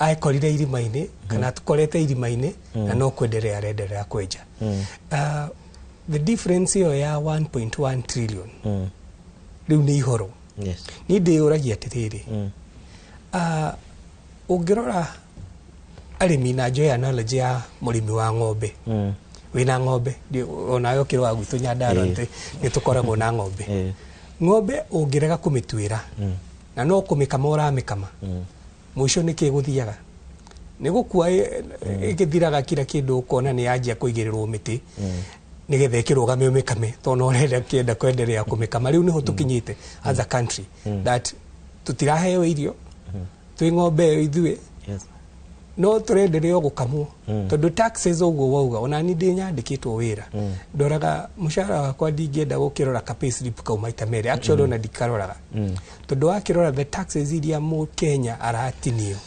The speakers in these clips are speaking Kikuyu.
Akorire irima-inĩ kana tũkorete irima-inĩ na no kwenderea arenderea kwenja. The difference ĩyo ya 1.1 trillion rĩu nĩ ihoro. Niĩ ndĩyũragia atĩrĩrĩ, ũngĩrora arĩmi na njoe analogy ya mũrĩmi wa ng'ombe, wĩna ng'ombe, onawe ũkĩrĩ wa gwitũ Nyandarua, nĩ tũkoragwo na ng'ombe. Ng'ombe ũngĩrega kũmĩtuĩra na no kũmĩkama ũramĩkama, mũico nĩ kĩ gũthiaga nĩ gũkua, ĩgĩthiraga kila kĩndũ, ũkona nĩ yanjia kũigĩrĩrwo mĩtĩ nĩgetha ĩkĩrũgame ũmĩkame, tondũ no ũrenda kĩenda kwenderea kũmĩkama. Rĩu nĩho tũkinyĩte as a country, that tũtiraheo irio, twĩ ng'ombe ĩyo ithuĩ, no tũrenderea o gũkamwo, tondũ taxes ũguo wauga, ona ni ndĩ nyandĩkĩtwo wĩra, ndoraga mũcara wakwa, ndingĩenda gũkĩrora ka payslip kau maita merĩ actually, ona ndikaroraga, tondũ wakĩrora the taxes iria mũkenya aratinio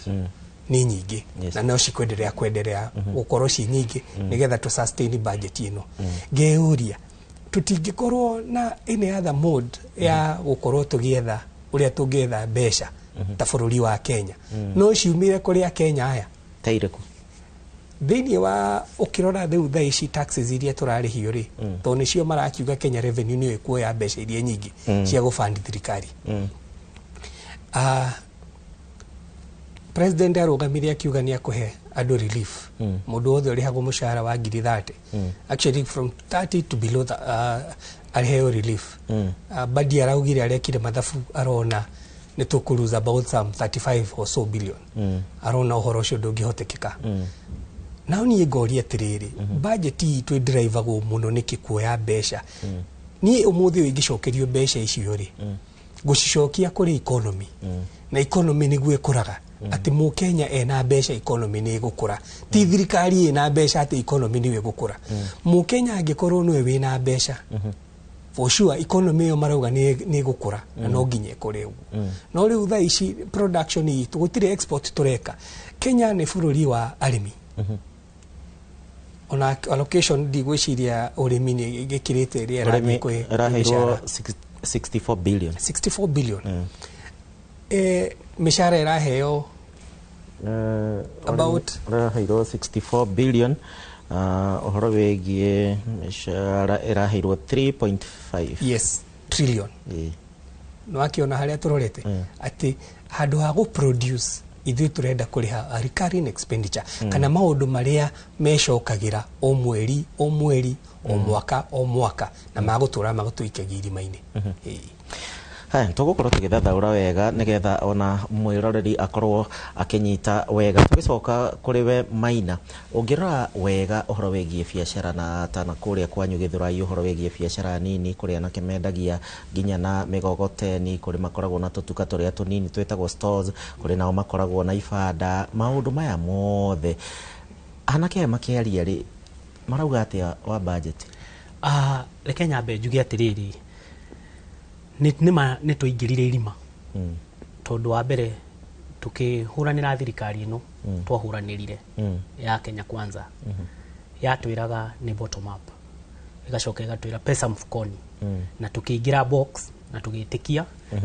nĩ nyingĩ, na no cikwenderea kwenderea gũkorwo ci nyingĩ nĩgetha tũ sustain budget ĩno. Ngeyũria tũtingĩkorwo na any other mode ya gũkorwo tũgĩetha ũrĩa tũngĩetha mbeca ta bũrũri wa Kenya, no ciumire kũrĩ Akenya aya. Ta irĩkũ? Thĩinĩ wa ũkĩrora rĩu thaa ici taxes iria tũrarĩhio rĩ, tondũ nĩcio marakiuga Kenya Revenue nĩyo ĩkuoya mbeca iria nyingĩ cia gũbandi thirikari. President arũgamire akiuga nĩ akũhe andũ relief, mũndũ wothe ũrĩhagwo mũcara wa ngiri 30, actually from 30 to below the, arĩheo relief. Badi araugire arekire mathabu, arona nĩ tũkũ lose about some 35 or so billion. Arona ũhoro ũcio ndũngĩhotekeka. Nao niĩ ngoria atĩrĩrĩ, budget itũ ĩndĩraivagwo mũno nĩkĩ kuoya mbeca? Niĩ ũmũthĩ ũyũ ingĩcokerio mbeca icio rĩ, ngũcicokia kũrĩ economy, na economy nĩguo ĩkũraga, atĩ mũkenya ena mbeca, economy nĩ ĩgũkũra. Ti thirikari ĩna mbeca atĩ economy nĩyo ĩgũkũra. Mũkenya angĩkorwo nĩwe wĩna mbeca, for sure economy ĩyo marauga nĩ ĩgũkũra, na no nginya ĩkũre ũguo. No rĩu thaa ici production itũ gũtirĩ, export tũreka. Kenya nĩ bũrũri wa arĩmi, ona allocation ndigwĩciria ũrĩmi nĩ gĩkĩrĩte ĩrĩa ũrĩmi ĩrathiĩ kwĩ ĩraheirwo mĩcara. 64 billion. 64 billion. Mĩcara ĩraheo Ĩraheirwo 64 billion. Ũhoro wĩgiĩ mĩcara ĩraheirwo 3.5. Yes, trillion. Nĩ wakĩona harĩa tũrorete, atĩ handũ ha gũ produce ithuĩ tũrenda kũrĩha a recurring expenditure, kana maũndũ marĩa mecokagĩra o mweri o mweri, o mwaka o mwaka, na magũtũra magũtũikagia irima-inĩ. Ĩĩ. Haya, tũgũkorwo tũgĩthathaũra wega nĩgetha ona mwĩroreri akorwo akĩnyita wega. Tũgĩcoka kũrĩ we Maina, ũngĩrora wega ũhoro wĩgiĩ biacara na tana kũrĩa kwanyu Gĩthũrai, ũhoro wĩgiĩ biacara nini, kũrĩa anake mendagia nginya na mĩgogoteni, kũrĩ makoragwo na tũtuka tũrĩa tũnini twĩtagwo stores, kũrĩ nao makoragwo na ibanda, maũndũ maya mothe anake aya makĩaria rĩ, marauga atĩa wa budget? Reke nyambe njuge atĩrĩrĩ, nĩma nĩ tũingĩrire irima, tondũ wa mbere tũkĩhũranĩra thirikari ĩno twahũranĩrire ya Kenya Kwanza, yatwĩraga nĩ bottom up, ĩgacoka ĩgatwĩra pesa mfukoni, na tũkĩingĩra box na tũgĩtĩkia.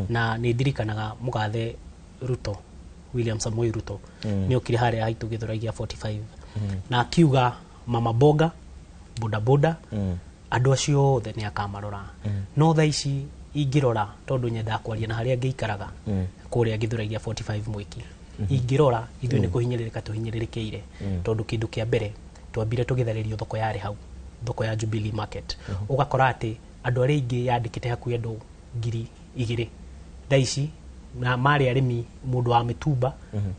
Na nĩ ndirikanaga mũgathe Ruto, William Samoei Ruto, nĩ okire harĩa haitũ Gĩthũrai gĩa 45 na akiuga mama boga, bodaboda, andũ acio othe nĩ akamarora. No thaa ici ingĩrora, tondũ nyendaga kwaria na harĩa ngĩikaraga kũrĩa Gĩthũrai gĩa 45 Mwĩki, ingĩrora ithuĩ nĩ kũhinyĩrĩrĩka tũhinyĩrĩrĩkĩire, tondũ kĩndũ kĩa mbere twambire tũgĩtharĩrio thoko yarĩ hau, thoko ya Jubilee Market, ũgakora atĩ andũ arĩa aingĩ yandĩkĩte hakuhĩ andũ 2000 thaa ici, na marĩ arĩmi, mũndũ wa mĩtumba,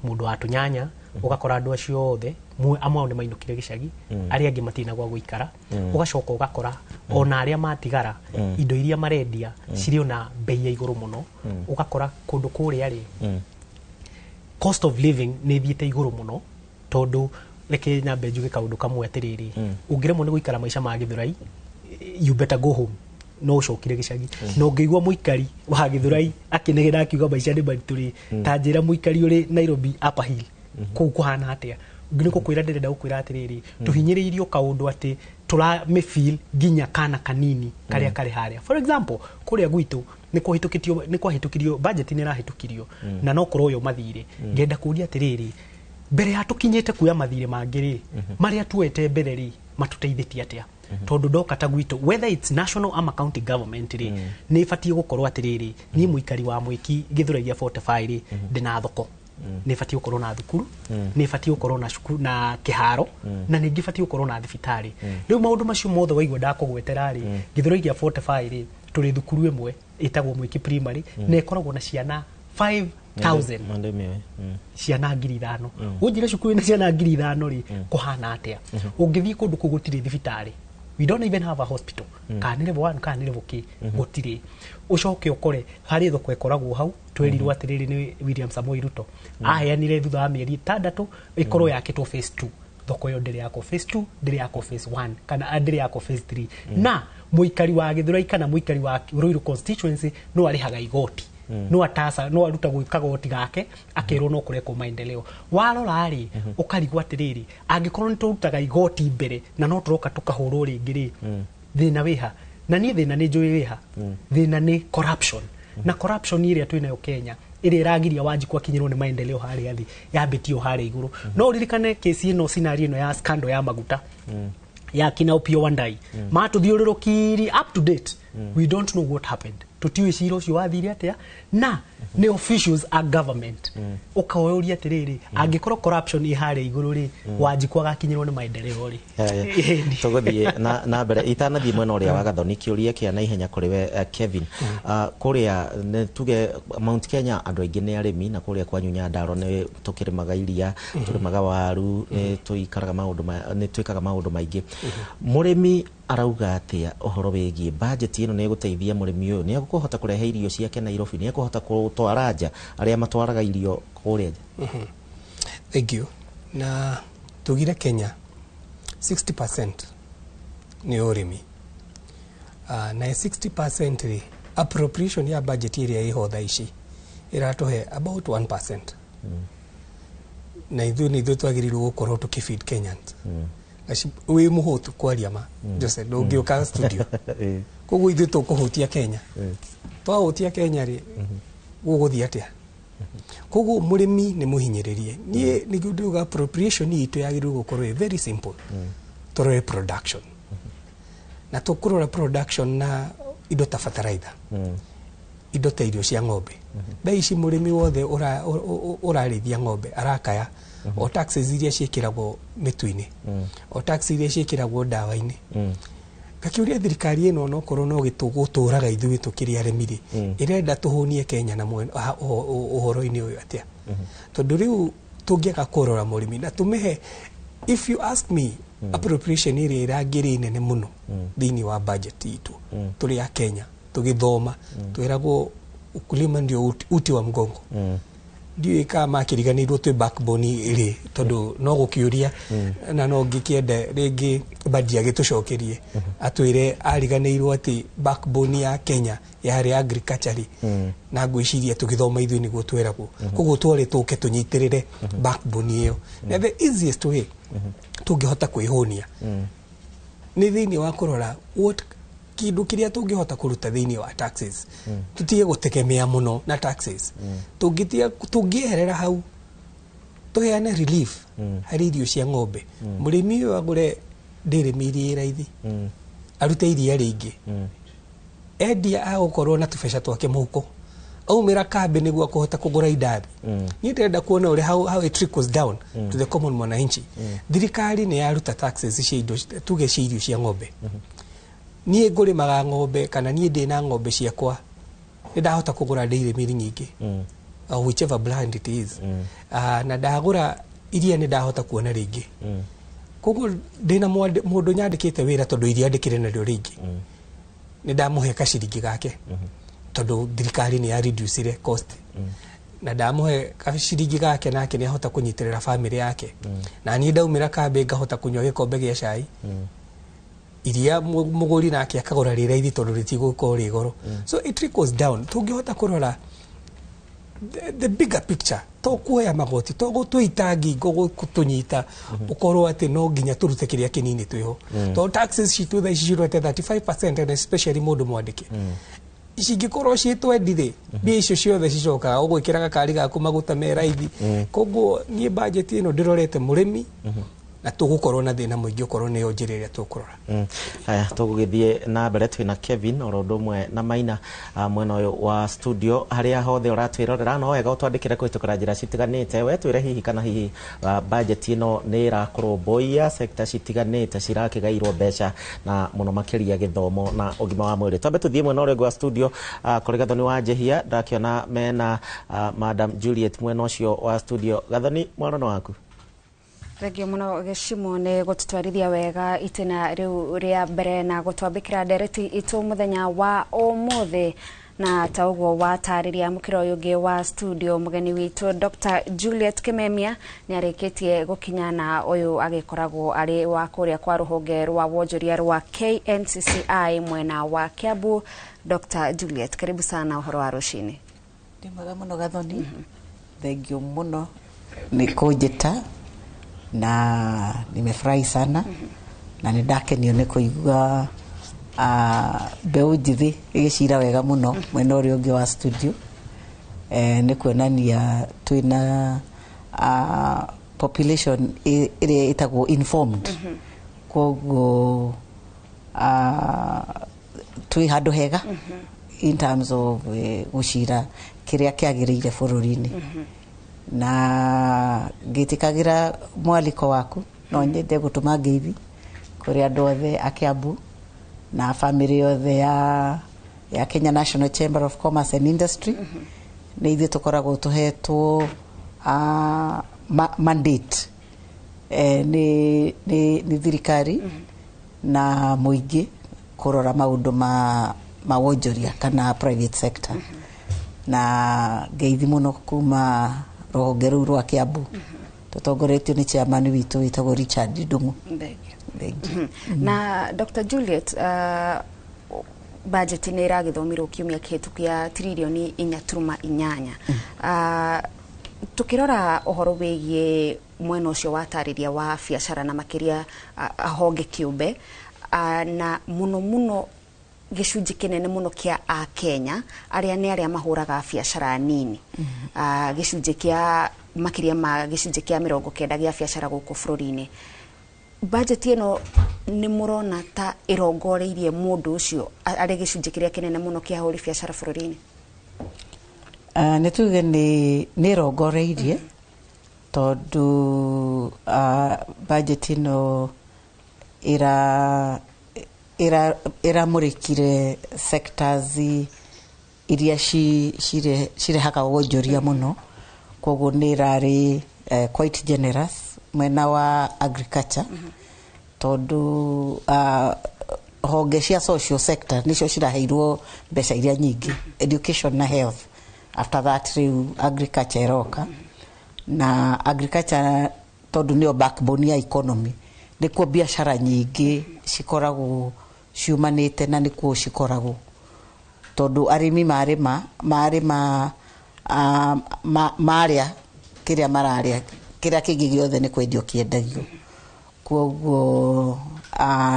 mũndũ wa tũnyanya. Ũgakora andũ acio othe amwe ao nĩ mainũkire gĩcagi, arĩa angĩ matirĩ na gwa gũikara. Ũgacoka ũgakora ona arĩa matigara, indo iria marendia cirĩ ona bei ya igũrũ mũno. Ũgakora kũndũ kũrĩa rĩ, cost of living nĩ ĩthiĩte igũrũ mũno, tondũ reke nyambe njuge kaũndũ kamwe atĩrĩrĩ, ũngĩremwo nĩ gũikara maica ma Gĩthũrai, you better go home, no ũcokire gĩcagi. Na ũngĩigua mũikari wa Gĩthũrai akĩnegena akiuga maica nĩ maritũ rĩ, ta njĩra mũikari ũrĩ Nairobi Upper Hill kũu kũhana atĩa? Nĩ gũkwĩra, ndĩrenda gũkwĩra atĩrĩrĩ, tũhinyĩrĩirio kaũndũ atĩ tũramĩfeel nginya kana kanini karĩa karĩ harĩa. For example, kũrĩa gwitũ nĩ kwahĩtũkĩtio, nĩ kwahĩtũkirio budget, nĩ ĩrahĩtũkirio na no kũroywo mathirĩ. Ngenda kũria atĩrĩrĩ, Mbere ya tũkinyĩte kuoya mathirĩ mangĩ rĩ, marĩa tuoete mbere rĩ, matũteithĩtie atĩa? Tondũ ndoka ta gwitũ, whether it's national ama county government rĩ, nĩ ĩbatiĩ gũkorwo atĩrĩrĩ, niĩ mũikari wa Mwĩki Gĩthũrai gĩa 45 rĩ, ndĩna thoko, nĩ ĩbatiĩ gũkorwo na thukuru, nĩ ĩbatiĩ gũkorwo na cukuru na kĩharo, na ningĩ ĩbatiĩ gũkorwo na thibitarĩ. Rĩu maũndũ macio mothe waigua ndakũgwetera rĩ, Gĩthũrai gĩa 45 rĩ, tũrĩ thukuru ĩmwe ĩtagwo Mwĩki Primary, na ĩkoragwo na ciana 5000. Ciana 5,000. Ũnjĩre cukuru ĩna ciana 5,000 rĩ, kũhana atĩa? Ũngĩthiĩ kũndũ kũu gũtirĩ thibitarĩ. We don't even have a hospital. Kana nĩ level 1 kana nĩ level k, gũtirĩ. Ũcoke ũkore harĩ thoko ĩkoragwo hau, twerirwo atĩrĩrĩ nĩ William Samoei Ruto aheanire thutha wa mĩeri 6 ĩkorwo yakĩtwo phase 2. Thoko ĩyo ndĩrĩ yakwo phase 2, ndĩrĩ yakwo phase 1, kana ndĩrĩ yakwo phase 3. Na mũikari wa Gĩthũrai kana mũikari wa Ruiru constituency no arĩhaga igoti, no atasa no arutagwo kagoti gake, akerwo no kũrekwo maendeleo. Warora rĩ, ũkarigwo atĩrĩrĩ, angĩkorwo nĩ tũrutaga igoti mbere na no tũroka tũkahũrwo rĩngĩ rĩ, thĩna wĩha? Na niĩ thĩna nĩ njũĩ wĩha. Thĩna nĩ corruption, na corruption ĩrĩa twĩnayo Kenya, ĩrĩa ĩragiria Wanjikũ akinyĩrwo nĩ maendeleo harĩa thĩ, yambĩtio harĩa igũrũ. No ũririkane kesi ĩno, scenario ĩno ya scandal ya maguta ya kina Opiyo Wandayi, matũthiũrũrũkiri up to date we don't know what happened. Tũtiũĩ cira ũcio wathire atĩa, na nĩ officials a government. Ũkoyũria atĩrĩrĩ, angĩkorwo corruption ĩ harĩa igũrũ rĩ, Wanjikũ agakinyĩrwo nĩ maendeleo rĩ? Ĩni. Tũgũthiĩ na mbere itanathiĩ mwena ũrĩa wa Gathoni, kĩũria kĩa na ihenya kũrĩ we, Kevin. Kũrĩa nĩ tuge Mount Kenya andũ aingĩ nĩ arĩmi, na kũrĩa kwanyu Nyandarua nĩ tũkĩrĩmaga iria, tũrĩmaga waru, nĩ tũikaraga maũndũ nĩ twĩkaga maũndũ maingĩ. Mũrĩmi arauga atĩa ũhoro wĩgiĩ budget ĩno? Nĩ ĩgũteithia mũrĩmi ũyũ? Nĩ egũkũhota kũrehe irio ciake Nairobi? Nĩ ekũhota gũtwara nja, arĩa matwaraga irio kũrĩa nja? Thank you. Na tugire Kenya 60% nĩ ũrĩmi. Na 60% rĩ, appropriation ya budget ĩrĩa ĩho thaa ici ĩratũhe about 1%. Na ithuĩ nĩ ithuĩ twagĩrĩirwo gũkorwo tũkĩfeed Kenyans. Wĩ mũhũtu kwaria ma, Jose, ndũngĩũka studio. Koguo ithuĩ tũkũhũtia Kenya. Twahũtia Kenya rĩ, gũgũthiĩ atĩa? Koguo mũrĩmi nĩ mũhinyĩrĩrie. Niĩ nĩguo ndĩuga appropriation itũ yagĩrĩirwo gũkorwo ĩ very simple. Tũrore production. Na tũkũrora production na indo ta fertilizer, indo ta irio cia ng'ombe. Thaa ici mũrĩmi wothe ũrarĩithia ng'ombe arakaya o taxes iria ciĩkĩragwo mĩtu-inĩ, o tax iria ciĩkĩragwo ndawa-inĩ. Ngakĩũria thirikari ĩno, onokorwo no gũtũraga ithuĩ tũkĩrĩ arĩmi rĩ, ĩrenda tũhũnie Kenya na ũhoro-inĩ ũyũ atĩa? Tondũ rĩu tũngĩaga kũrora mũrĩmi na tũmĩhe, if you ask me, appropriation ĩrĩa ĩrangĩrĩ nene mũno thĩinĩ wa budget itũ tũrĩ a Kenya, tũgĩthoma twĩragwo ukulima ndio uti wa mgongo. Ndiũĩ kana makĩriganĩirwo twĩ backbone ĩrĩ, tondũ no gũkĩũria na no ngĩkĩende rĩngĩ Badi agĩtũcokerie atwĩre ariganĩirwo atĩ backbone ya Kenya yarĩ agriculture rĩ. Na ngwĩciria tũgĩthoma ithuĩ nĩguo tweragwo, koguo twarĩ tũke tũnyitĩrĩre backbone ĩyo. Na the easiest way tũngĩhota kwĩhũnia nĩ thĩinĩ wa kũrora what kĩndũ kĩrĩa tũngĩhota kũruta thĩinĩ wa taxes. Tũtige gũtegemea mũno na taxes. Tũngĩtiga, tũngĩeherera hau, tũheane relief harĩ irio cia ng'ombe, mũrĩmi ũyũ agũre dairy meal ĩ raithi, arute iria rĩingĩ, endia agũkorwo na tũbeca twake mũhuko, aumĩra kambĩ nĩguo akũhota kũgũra indathi. Niĩ ndĩrenda kuona ũrĩa how it trickles down to the common mwananchi. Thirikari nĩ yaruta taxes cia indo, tuge cia irio cia ng'ombe. Niĩ ngũrĩmaga ng'ombe kana niĩ ndĩna ng'ombe ciakwa, nĩ ndahota kũgũra dairy meal nyingĩ, whichever brand it is, na ndagũra iria nĩ ndahota kuona rĩngĩ. Koguo ndĩna mũndũ nyandĩkĩte wĩra, tondũ iria ndĩkĩrĩ narĩo rĩingĩ, nĩ ndamũhe kaciringi gake tondũ thirikari nĩ ya reducire cost, na ndamũhe gaciringi gake, nake nĩ ahota kũnyitĩrĩra famĩlĩ yake, na niĩ ndaumĩra kambĩ ngahota kũnyua gĩkombe gĩa cai. Iria mũgũri nake akagũra rĩ raithi tondũ rĩtigũkorwo rĩ goro. So it trickles down. Tũngĩhota kũrora the bigger picture, to kuoya magoti, to gũtũita ngingo, gũtũnyita ũkorwo atĩ no nginya tũrute kĩrĩa kĩnini twĩho, tondũ taxes citũ thaa ici cirorete 35%, and especially mũndũ mwandĩke. Cingĩkorwo ciĩ twendi rĩ, mbia icio ciothe cicokaga ũgwĩkĩra gakari gaku maguta me raithi. Koguo niĩ budget ĩno ndĩrorete mũrĩmi, na tũgũkorwo na thĩna mũingĩ okorwo nĩyo njĩra ĩrĩa tũkũrora. Haya, tũgũgĩthiĩ na mbere, twĩna Kevin oro ũndũ ũmwe na Maina mwena ũyũ wa studio. Harĩa hothe ũratwĩrorera, no wega ũtwandĩkĩre kũhĩtũkĩra njĩra citiganĩte, we twĩre hihi kana hihi budget ĩno nĩ ĩrakũrũmbũiya sector citiganĩte cirakĩgairwo mbeca, na mũno makĩria gĩthomo na ũgima wa mwĩrĩ. Twambe tũthiĩ mwena ũrĩa ũngĩ wa studio, kũrĩ Gathoni wa Njehia. Ndakĩona mena Madam Juliet mwena ũcio wa studio. Gathoni, mwarano waku. Thengio muno Gĩcimo nĩ gũtũtwarithia wega itĩna rĩu rĩa mbere na gũtwambĩkĩra ndereti itũ mũthenya wa ũmũthĩ. Na ta ũguo watarĩria mũkĩra ũyũ ũngĩ wa studio, mũgeni witũ Dr. Juliet Kimemia nĩ arĩkĩtie gũkinya, na ũyũ agĩkoragwo arĩ wa kũrĩa kwa rũhonge rwa wonjoria rwa KNCCI mwena wa Kiambu. Dr. Juliet, karibu sana ũhoro wa rũcinĩ. Ndĩ mwega mũno Gathoni, thengio mũno nĩ kũnjĩta na nimefurahi sana na nĩ ndakenio nĩ kũigua mbeũ njĩthĩ ĩgĩcira wega mũno mwena ũrĩa ũngĩ wa studio. Nĩ kuonania twĩna population ĩrĩa ĩtagwo informed, koguo twĩ handũ hega in terms of gũcira kĩrĩa kĩagĩrĩire bũrũri-inĩ. Na ngĩtĩkagĩra mwaliko waku, no nyende gũtũma ngeithi kũrĩ andũ othe a Kiambu na bamĩrĩ yothe ya Kenya National Chamber of Commerce and Industry. Nĩ ithuĩ tũkoragwo tũhetwo mandate nĩ thirikari na mũingĩ kũrora maũndũ ma wonjoria kana private sector. Na ngeithi mũno kuma rũhonge rũu rwa Kiambu tũtongoretio nĩ chairman witũ wĩtagwo Richard Ndung'u. Thengio. Thengio. Na Dr. Juliet, budget nĩ ĩragĩthomirwo kiumia kĩhĩtũku ya 4.8 tririoni. Tukĩrora ũhoro wĩgiĩ mwena ũcio watarĩria wa biacara na makĩria honge kĩũmbe, na mũno mũno gĩcunjĩ kĩnene mũno kĩa akenya arĩa nĩ arĩa mahũraga biacara nini, gĩcunjĩ kĩa makĩria ma gĩcunjĩ kĩa 90 gĩa biacara gũkũ bũrũri-inĩ, budget ĩno nĩ mũrona ta ĩrongoreirie mũndũ ũcio arĩ gĩcunjĩ kĩrĩa kĩnene mũno kĩa ahũri biacara bũrũri-inĩ? Nĩ tuge nĩ ĩrongoreirie tondũ budget ĩno ĩramũrĩkire sectors iria cirehaga wonjoria mũno, koguo nĩ ĩrarĩ quite generous mwena wa agriculture, tondũ honge cia social sector nicio ciraheirwo mbeca iria nyingĩ, education na health. After that rĩu agriculture ĩroka, na agriculture tondũ nĩyo backbone ya economy, nĩkuo biacara nyingĩ cikoragwo ciumanĩte na nĩkuo cikoragwo, tondũ arĩmi marĩma marĩa kĩrĩa mararĩa, kĩrĩa kĩngĩ gĩothe nĩ kwendio kĩendagio. Koguo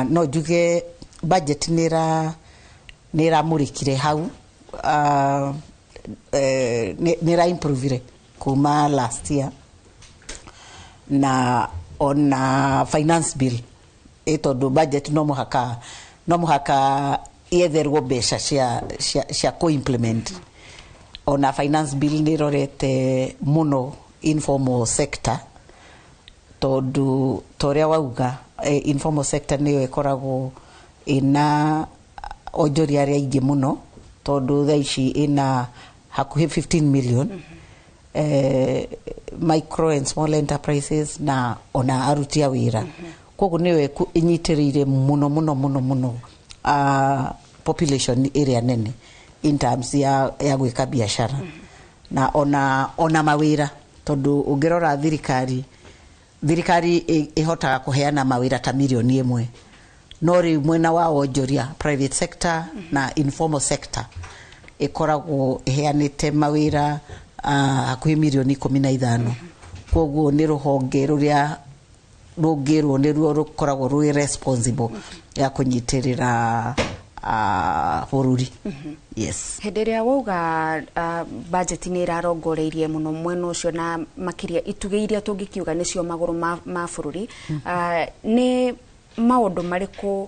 no njuge budget nĩ ĩramũrĩkire hau, nĩ ĩra improvire kuma last year. Na ona finance bill, ĩ tondũ budget no mũhaka yetherwo mbeca cia kũ-implement, ona finance bill nĩ ĩrorete mũno informal sector, tondũ ta ũrĩa wauga, informal sector nĩyo ĩkoragwo ĩna onjoria arĩa aingĩ mũno, tondũ thaa ici ĩna hakuhĩ 15 million micro and small enterprises na ona aruti a wĩra. Koguo nĩyo ĩnyitĩrĩire mũno mũno mũno mũno population ĩrĩa nene in terms ya gwĩka biacara na ona mawĩra, tondũ ũngĩrora thirikari ĩhotaga kũheana mawĩra ta 1 million, no rĩu mwena wa wonjoria, private sector na informal sector ĩkoragwo ĩheanĩte mawĩra hakuhĩ 15 million. Koguo nĩ rũhonge rũrĩa rũngĩrwo nĩruo rũkoragwo rwĩ responsible ya kũnyitĩrĩra bũrũri. Yes. Hĩndĩ ĩrĩa wauga budget nĩ ĩrarongoreirie mũno mwena ũcio na makĩria itugĩ iria tũngĩkiuga nĩcio magũrũ ma bũrũri, nĩ maũndũ marĩkũ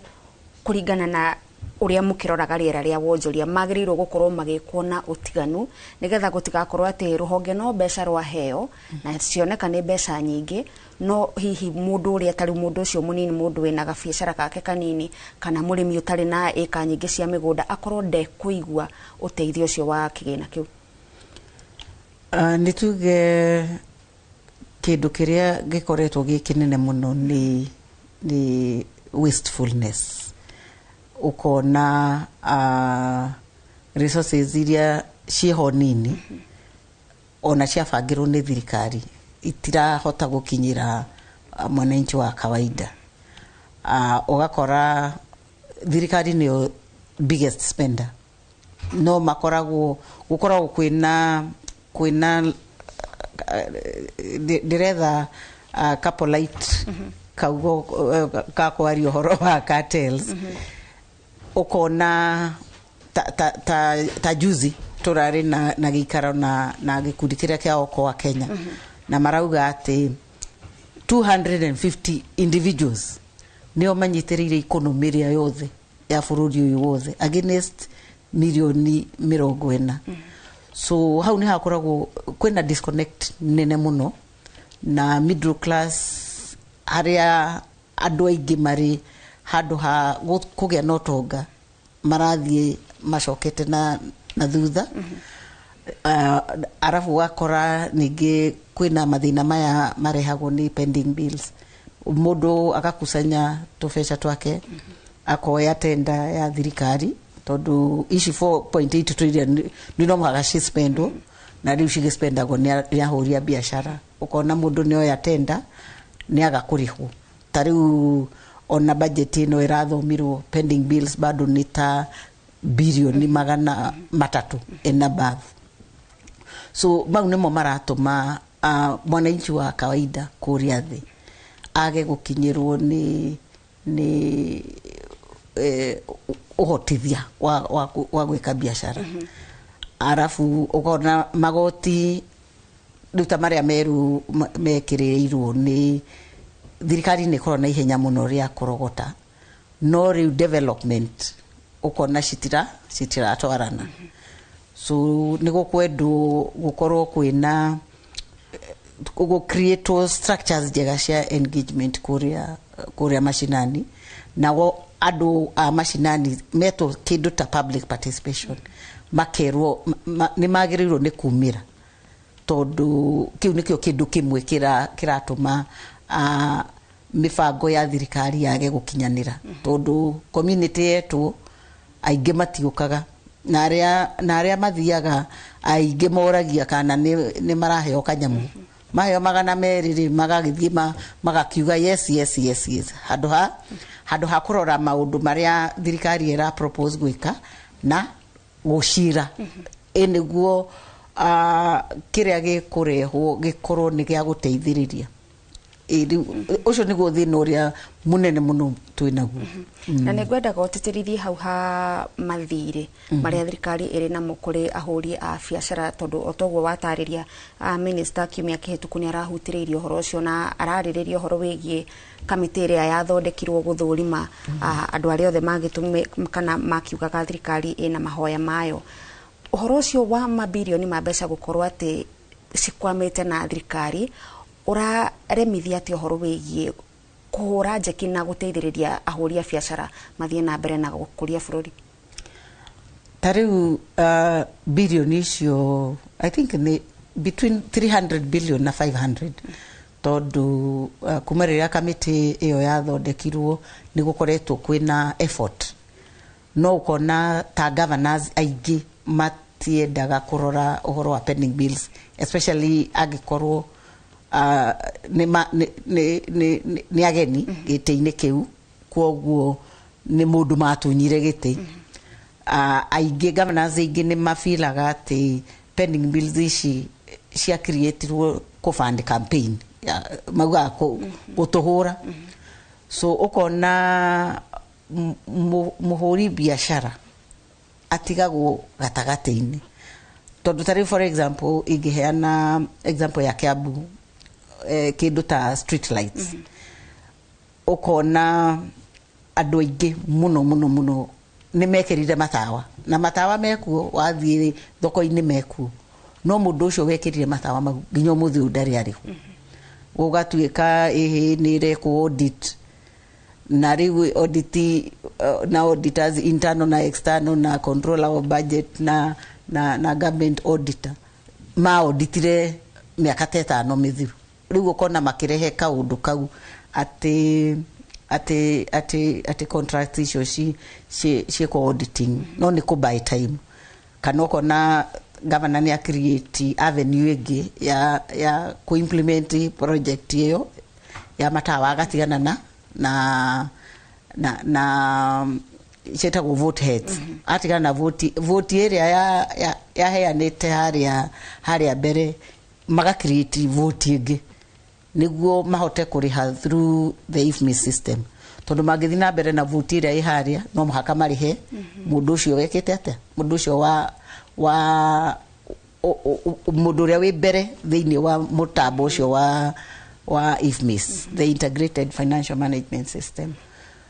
kũringana na ũrĩa mũkĩroraga rĩera rĩa wonjoria magĩrĩirwo gũkorwo magĩkwo na ũtiganu nĩgetha gũtigakorwo atĩ rũhonge no mbeca rwaheo na cioneka nĩ mbeca nyingĩ, no hihi mũndũ ũrĩa tarĩ mũndũ ũcio mũnini, mũndũ wĩna gabiacara gake kanini kana mũrĩmi ũtarĩ na ĩka nyingĩ cia mĩgũnda akorwo ndekũigua ũteithio ũcio wa kĩgĩna kĩu? Nĩ tuge kĩndũ kĩrĩa gĩkoretwo gĩ kĩnene mũno nĩ wastefulness. Ukona resources iria ciĩho nini ona ciabangĩrwo nĩ thirikari itirahota gũkinyĩra mwananchi wa kawaida. Ũgakora thirikari nĩyo biggest spender, no makoragwo gũkoragwo kwĩna ndĩretha ka polite kaugo ka kwaria ũhoro wa cartels. Ũkona ta juzi tũrarĩ na gĩikaro na gĩkundi kĩrĩa kĩa Okoa Kenya, na marauga atĩ 250 individuals nĩo manyitĩrĩire economy ĩrĩa yothe ya bũrũri ũyũ wothe against mirioni 40. So hau nĩ hakoragwo kwĩna disconnect nene mũno na middle class, harĩa andũ aingĩ marĩ handũ ha kũgĩa na ũtonga marathiĩ macokete na thutha. Arabu ũgakora ningĩ kwĩna mathĩna maya marehagwo nĩ pending bills. Mũndũ agakusanya tũbeca twake, akoya tenda ya thirikari tondũ ici 4.8 trillion nĩ no mũhaka cispendwo, na rĩu cigĩspendagwo nĩ ahũri a biacara. Ũkona mũndũ nĩ oya tenda nĩ aga kũrĩhwo. Ta rĩu ona budget ĩno ĩrathomirwo pending bills bado nĩ ta bilioni 300 and above. So mau nĩmo maratũma mwananchi wa kawaida kũrĩa thĩ age gũkinyĩrwo nĩ ũhotithia wa gwĩka biacara. Arabu ũkona magoti rĩu ta marĩa meru mekĩrĩirwo nĩ thirikari nĩ ĩkoragwo na ihenya mũno rĩa kũrogota, no rĩu development ũkona citiratwarana. So nĩ gũkwendwo gũkorwo kwĩna gũ create structures njega cia engagement kũrĩa mashinani, nao andũ a mashinani metwo kĩndũ ta public participation, makerwo nĩ magĩrĩirwo nĩ kumĩra, tondũ kĩu nĩkĩo kĩndũ kĩmwe kĩratũma mĩbango ya thirikari yage gũkinyanĩra, tondũ community yetwo aingĩ matiũkaga, na arĩa mathiaga aingĩ moragia kana nĩ maraheo kanyamũ, maheo 200 rĩ magagĩthiĩ magakiuga yes yes yes yes, handũ ha kũrora maũndũ marĩa thirikari ĩra propose gwĩka na gũcira ĩ nĩguo kĩrĩa gĩkũrehwo gĩkorwo nĩ gĩa gũteithĩrĩria. Ũcio nĩguo thĩna ũrĩa mũnene mũno twĩnaguo. Na nĩ ngwendaga ũtĩtĩrithie hau ha mathirĩ marĩa thirikari ĩrĩ namo kũrĩ ahũri a biacara, tondũ o toguo watarĩria minister kiumia kĩhĩtũku nĩ arahutĩrĩirie ũhoro ũcio na ararĩrĩria ũhoro wĩgiĩ kamĩtĩ ĩrĩa yathondekirwo gũthũrima andũ arĩa othe magĩtũmĩ kana makiugaga thirikari ĩna mahoya mayo. Ũhoro ũcio wa mabirioni ma mbeca gũkorwo atĩ cikwamĩte na thirikari ũraremithia atĩ ũhoro wĩgiĩ kũhũra njeki na gũteithĩrĩria ahũri a biacara mathiĩ na mbere na gũkũria bũrũri? Ta rĩu bilioni icio I think nĩ between 300 billion na 500, tondũ kuma rĩrĩa kamĩtĩ ĩyo yathondekirwo nĩ gũkoretwo kwĩna effort, no ũkona ta governors aingĩ matiendaga kũrora ũhoro wa pending bills, especially angĩkorwo nĩ ageni gĩtĩ-inĩ kĩu, kwoguo nĩ mũndũ matunyire gĩtĩ. Aingĩ governors aingĩ nĩ mabilaga atĩ pending bills ici cia creatirwo kũ fund campaign, maugaga gũtũhũra. So ũkona Mũhũri biacara atigagwo gatagatĩ-inĩ, tondũ ta rĩu, for example, ingĩheana example ya Kiambu, kĩndũ ta street lights, ũkona andũ aingĩ mũno mũno mũno nĩ mekĩrire matawa, na matawa mekuo, wathiĩ thoko-inĩ mekuo, no mũndũ ũcio wekĩrire matawa mau nginya ũmũthĩ ũyũ ndarĩ arĩhwo. Gũgatuĩka ĩhĩ nĩ ĩrekwo audit, na rĩu audit na auditors internal na external na controller of budget na government auditor ma auditire mĩaka ta 5 mĩthiru. Rĩu ũkona makĩrehe kaũndũ kau atĩ contract icio ciĩkwo auditing, no nĩ kũ buy time. Kana ũkona governor nĩ create avenue ĩngĩ ya kũ implement project ĩyo ya matawa, agatigana na ciĩtagwo vote heads, atigana na vote ĩrĩa yaheanĩte harĩa mbere, maga create vote ĩngĩ nĩguo mahote kũrĩha through the IFMIS system, tondũ mangĩthiĩ na mbere na vote ĩrĩa ĩ harĩa, no mũhaka marĩhe mũndũ ũcio wekĩte atĩa, mũndũ ũcio wa mũndũ ũrĩa wĩ mbere thĩinĩ wa mũtambo ũcio wa IFMIS, the Integrated Financial Management System.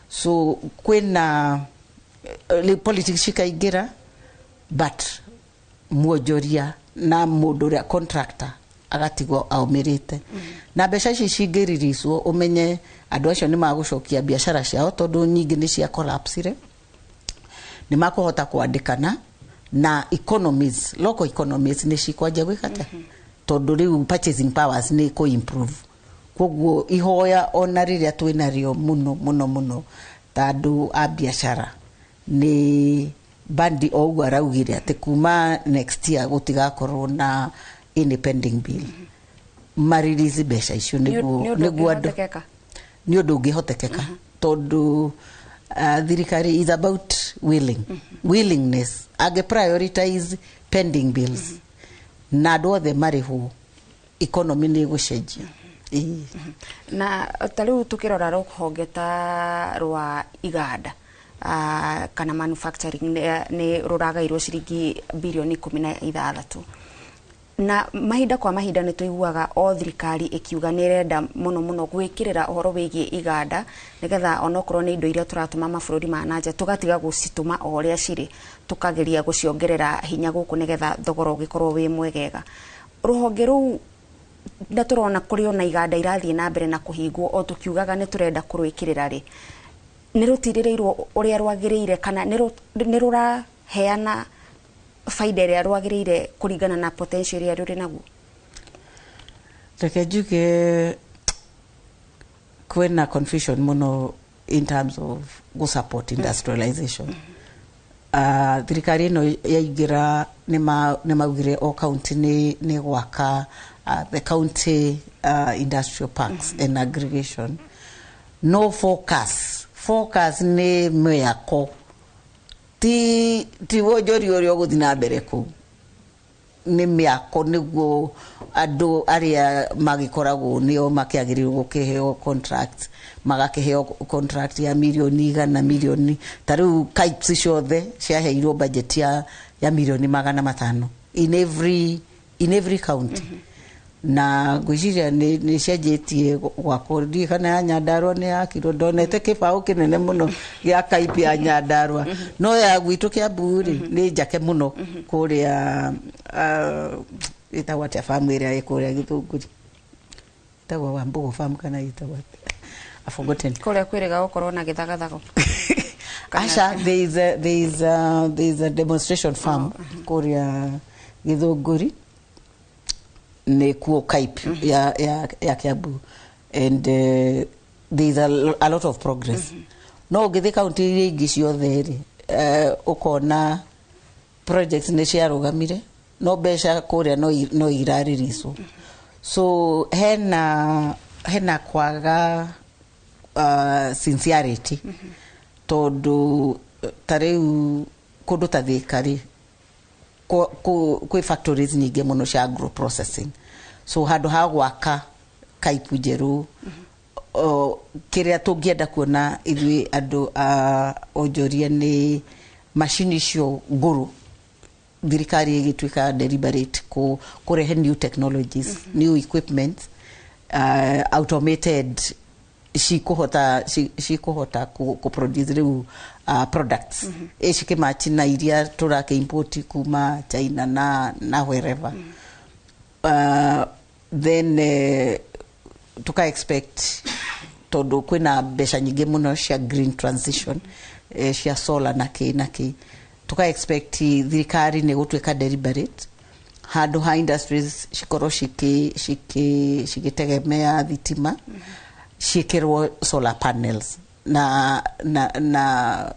So kwĩna politics cikaingĩra, but mwonjoria na mũndũ ũrĩa contractor agatigwo aumĩrĩte. Na mbeca ici cingĩriricwo, ũmenye andũ acio nĩ magũcokia biacara ciao, tondũ nyingĩ nĩ cia collapsire, nĩ makũhota kwandĩkana na economies, local economies nĩ cikwanjia gwĩka atĩa, tondũ rĩu purchasing powers nĩ kũ improve. Koguo ihoya ona rĩrĩa twĩnarĩo mũno mũno mũno ta andũ a biacara nĩ bandi o ũguo araugire atĩ kuma next year gũtigakorwo na any pending bill, marelease mbeca icio nĩguo Nĩ ũndũ nĩguo andũ ũngĩhotekeka? Nĩ ũndũ ũngĩhotekeka, tondũ thirikari is about willingness. Angĩ prioritize pending bills na andũ othe marĩhwo, economy nĩ ĩgũcenjia. Ĩĩ. Na ta rĩu tũkĩrora rũhonge ta rwa iganda kana manufacturing, nĩ rũragairwo ciringi birioni 16, na mahinda kwa mahinda nĩ tũiguaga o thirikari ĩkiuga nĩ ĩrenda mũno mũno gwĩkĩrĩra ũhoro wĩgiĩ iganda, nĩgetha onokorwo nĩ indo iria tũratũma mabũrũri ma nanja tũgatiga gũcitũma o ũrĩa cirĩ, tũkageria gũciongerera hinya gũkũ nĩgetha thogora ũgĩkorwo wĩ mwegega. Rũhonge rũu, na tũrona kũrĩ ona iganda irathiĩ na mbere na kũhingwo, o tũkiugaga nĩ tũrenda kũrwĩkĩrĩra rĩ, nĩ rũtirĩrĩirwo ũrĩa rwagĩrĩire, kana nĩ rũraheana baida ĩrĩa rwagĩrĩire kũringana na potential ĩrĩa rũrĩ naguo? Reke njuge kwĩna confusion mũno in terms of go support industrialization. Thirikari ĩno yaingĩra nĩ maugire o county nĩ gwaka the county industrial parks and aggregation. No focus nĩ mĩako, ti wonjoria ũrĩa ũgũthiĩ na mbere kũu, nĩ mĩako nĩguo andũ arĩa magĩkoragwo nĩo makĩagĩrĩirwo gũkĩheo contract magakĩheo contract ya mirioni 100, mirioni ta rĩu KIPES ciothe ciaheirwo budget ya mirioni 500 in every county. Na ngwĩciria nĩ cianjĩtie gwakwo. Ndiũĩ kana ya Nyandarua nĩ yakirwo, ndonete kĩbaũ kĩnene mũno gĩa KIPE ya Nyandarua, no ya gwitũ Kĩambu rĩ, nĩ njake mũno kũrĩa, ĩtagwo atĩa farm ĩrĩa ĩ kũrĩa Gĩthũngũri, ĩtagwo Wambugu farm kana ĩtagwo atĩa? I've forgotten. Kũrĩa kwĩrĩga gũkorwo na gĩthagathago? Asha, there is a demonstration farm kũrĩa Gĩthũngũri, nĩ kuo KIPE ya Kiambu, and there is a lot of progress. No ũngĩthiĩ kaunti iria ingĩ ciothe rĩ, ũkona projects nĩ ciarũgamire, no mbeca kũrĩa no irarĩricwo. So hena kwaga sincerity, tondũ ta rĩu kũndũ ta Thĩka rĩ, kwĩ factories nyingĩ mũno cia agro processing, so handũ ha gwaka KIPE njerũ. Kĩrĩa tũngĩenda kuona ithuĩ andũ a onjoria nĩ macini icio ngũrũ, thirikari ĩgĩtuĩka deliberate kũrehe new technologies, new equipment, automated, cikũhota kũ produce rĩu products cikĩmatch na iria tũrakĩ import kuma China na wherever. Then tuka expect, tondũ kwĩna mbeca nyingĩ mũno cia green transition, cia solar na kĩ na kĩ, tuka expect thirikari nĩ gũtuĩka deliberate, handũ ha industries cikorwo cigĩtegemea thitima, ciĩkĩrwo solar panels, na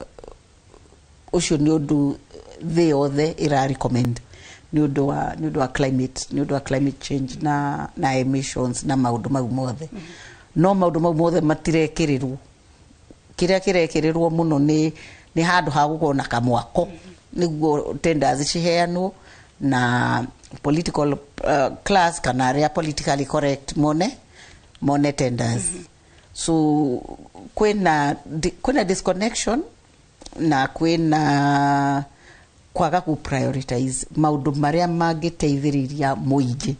ũcio nĩ ũndũ thĩ yothe ĩra recommend nĩ ũndũ wa climate change na emissions na maũndũ mau mothe. No maũndũ mau mothe matirekĩrĩrwo. Kĩrĩa kĩrekĩrĩrwo mũno nĩ handũ ha gũkorwo na kamwako nĩguo tenders ciheanwo na political class kana arĩa politically correct mone tenders. So kwĩna disconnection na kwĩna kwaga ku prioritize maũndũ marĩa mangĩteithĩrĩria mũingĩ.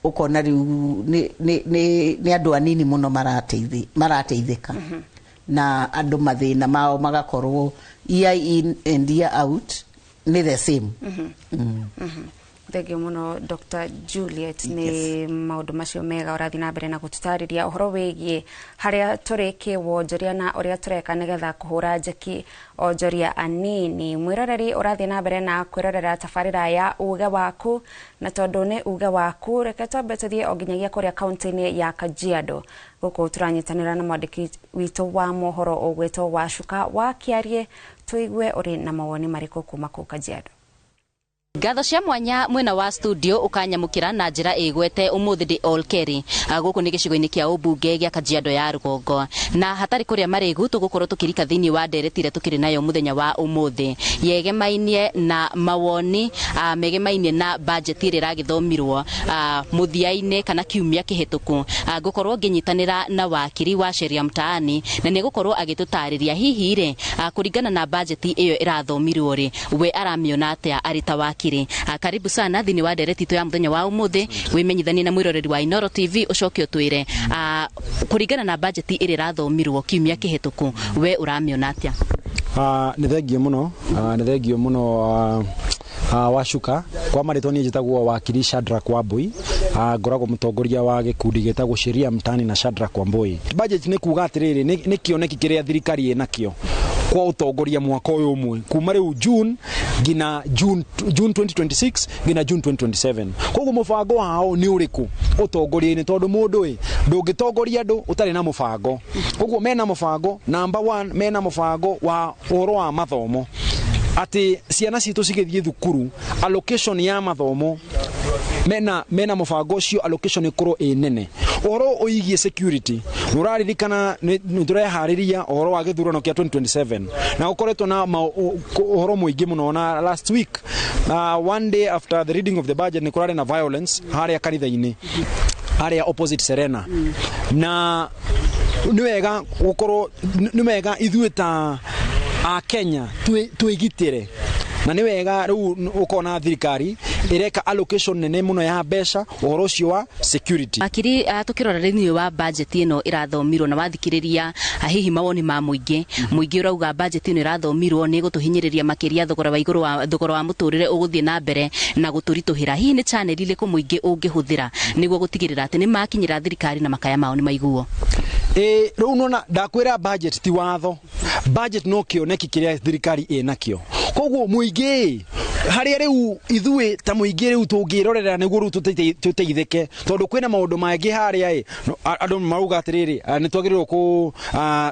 Ũkona rĩu nĩ andũ anini mũno marateithĩka na andũ mathĩna mao magakorwo year in and year out nĩ the same. Thengiũ mũno, Dr Juliet, nĩ maũndũ macio mega ũrathiĩ na mbere na gũtũtarĩria ũhoro wĩgiĩ harĩa tũrĩ kĩwonjoria na ũrĩa tũreka nĩgetha kũhũra njeki onjoria anini. Mwĩroreri, ũrathiĩ na mbere na kwĩrorera tabarĩra ya Uge Waku, na tondũ nĩ Uge Waku, reke twambe tũthiĩ o nginyagia kũrĩa kaunti-inĩ ya Kajiado. Gũkũ tũranyitanĩra na mwandĩki witũ wa mohoro ũgwĩtwo Wacuka wa Kĩarie, tũigue ũrĩ na mawoni marĩkũ kuma kũu Kajiado. Ngatho cia mwanya mwena wa studio ukanyamukira na njira igwete umuthi ndi all Kerry. Guku ni gicigo-inĩ kĩa ũmbunge gĩa Kajiado ya rũgongo, na hatarĩ kũrĩa marĩgu tũgũkorwo tũkĩrika thĩinĩ wa ndereti ĩrĩa tũkĩrĩ nayo mũthenya wa ũmũthĩ, yegemainie na mawoni megemainie na budget ĩrĩa ĩragĩthomirwo mũthia-inĩ kana kiumia kĩhĩtũku. Ngũkorwo ngĩnyitanĩra na wakiri wa Sheria Mtaani, na nĩ egũkorwo agĩtũtarĩria hihi rĩ, kũringana na budget ĩyo ĩrathomirwo rĩ, we aramĩona atĩa arĩ ta wakiri. Karibu sana thĩinĩ wa ndereti itũ ya mũthenya wa ũmũthĩ. Wĩmenyithanie na mwĩroreri wa Inoro TV, ũcoke ũtwĩre, kũringana na budget ĩrĩa ĩrathomirwo kiumia kĩhĩtũku, we ũramĩona atĩa? Nĩ thengio mũno, nĩ thengio mũno, Wacuka. Kwa marĩtwa niĩ njĩtagwo wakiri Shadrack Wambui. Ngoragwo mũtongoria wa gĩkundi gĩtagwo Sheria Mtaani na Shadrack Wambui. Budget nĩ kuga atĩrĩrĩ, nĩ kĩoneki kĩrĩa thirikari ĩnakĩo kwa ũtongoria mwaka ũyũ ũmwe kuma rĩu June nginya June 2026 nginya June 2027. Koguo mũbango wao nĩ ũrĩkũ ũtongoria-inĩ? Tondũ mũndũ ĩ ndũngĩtongoria andũ ũtarĩ na mũbango. Koguo mena mũbango number one, mena mũbango wa ũhoro wa mathomo, atĩ ciana citũ cigĩthiĩ thukuru, allocation ya mathomo, mena mũbango ũcio, allocation ĩkorwo ĩ nene. Ũhoro ũigie security, nĩ ũraririkana nĩ tũreharĩria ũhoro wa gĩthurano kĩa 2027, na gũkoretwo na ũhoro mũingĩ mũno. Na last week, one day after the reading of the budget, nĩ kũrarĩ na violence harĩa kanitha-inĩ harĩa opposite Serena. Na nĩ wega gũkorwo, nĩ wega ithuĩ ta a Kenya twĩgitĩre, na nĩ wega rĩu ũkona thirikari ĩreka allocation nene mũno ya mbeca ũhoro ũcio wa security. Wakiri, tukirora thĩinĩ wa budget ĩno ĩrathomirwo na wathikĩrĩria, hihi mawoni ma mũingĩ, mũingĩ ũrauga budget ĩno ĩrathomirwo nĩ ĩgũtũhinyĩrĩria makĩria, thogora wa igũrũ wa thogora wa mũtũrĩre ũgũthiĩ na mbere na gũtũritũhĩra. Hihi nĩ channel irĩkũ mũingĩ ũngĩhũthĩra nĩguo gũtigĩrĩra atĩ nĩ makinyĩra thirikari na makaya mao nĩ maiguo? Ĩ rĩu nona ndakwĩra, budget ti watho, budget no kĩoneki kĩrĩa thirikari ĩnakĩo. Koguo mũingĩ harĩa rĩu ithuĩ ta mũingĩ rĩu tũngĩrorera nĩguo rĩu tũteithĩke, tondũ kwĩna maũndũ mangĩ harĩa ĩ andũ marauga atĩrĩrĩ, nĩ twagĩrĩirwo kũ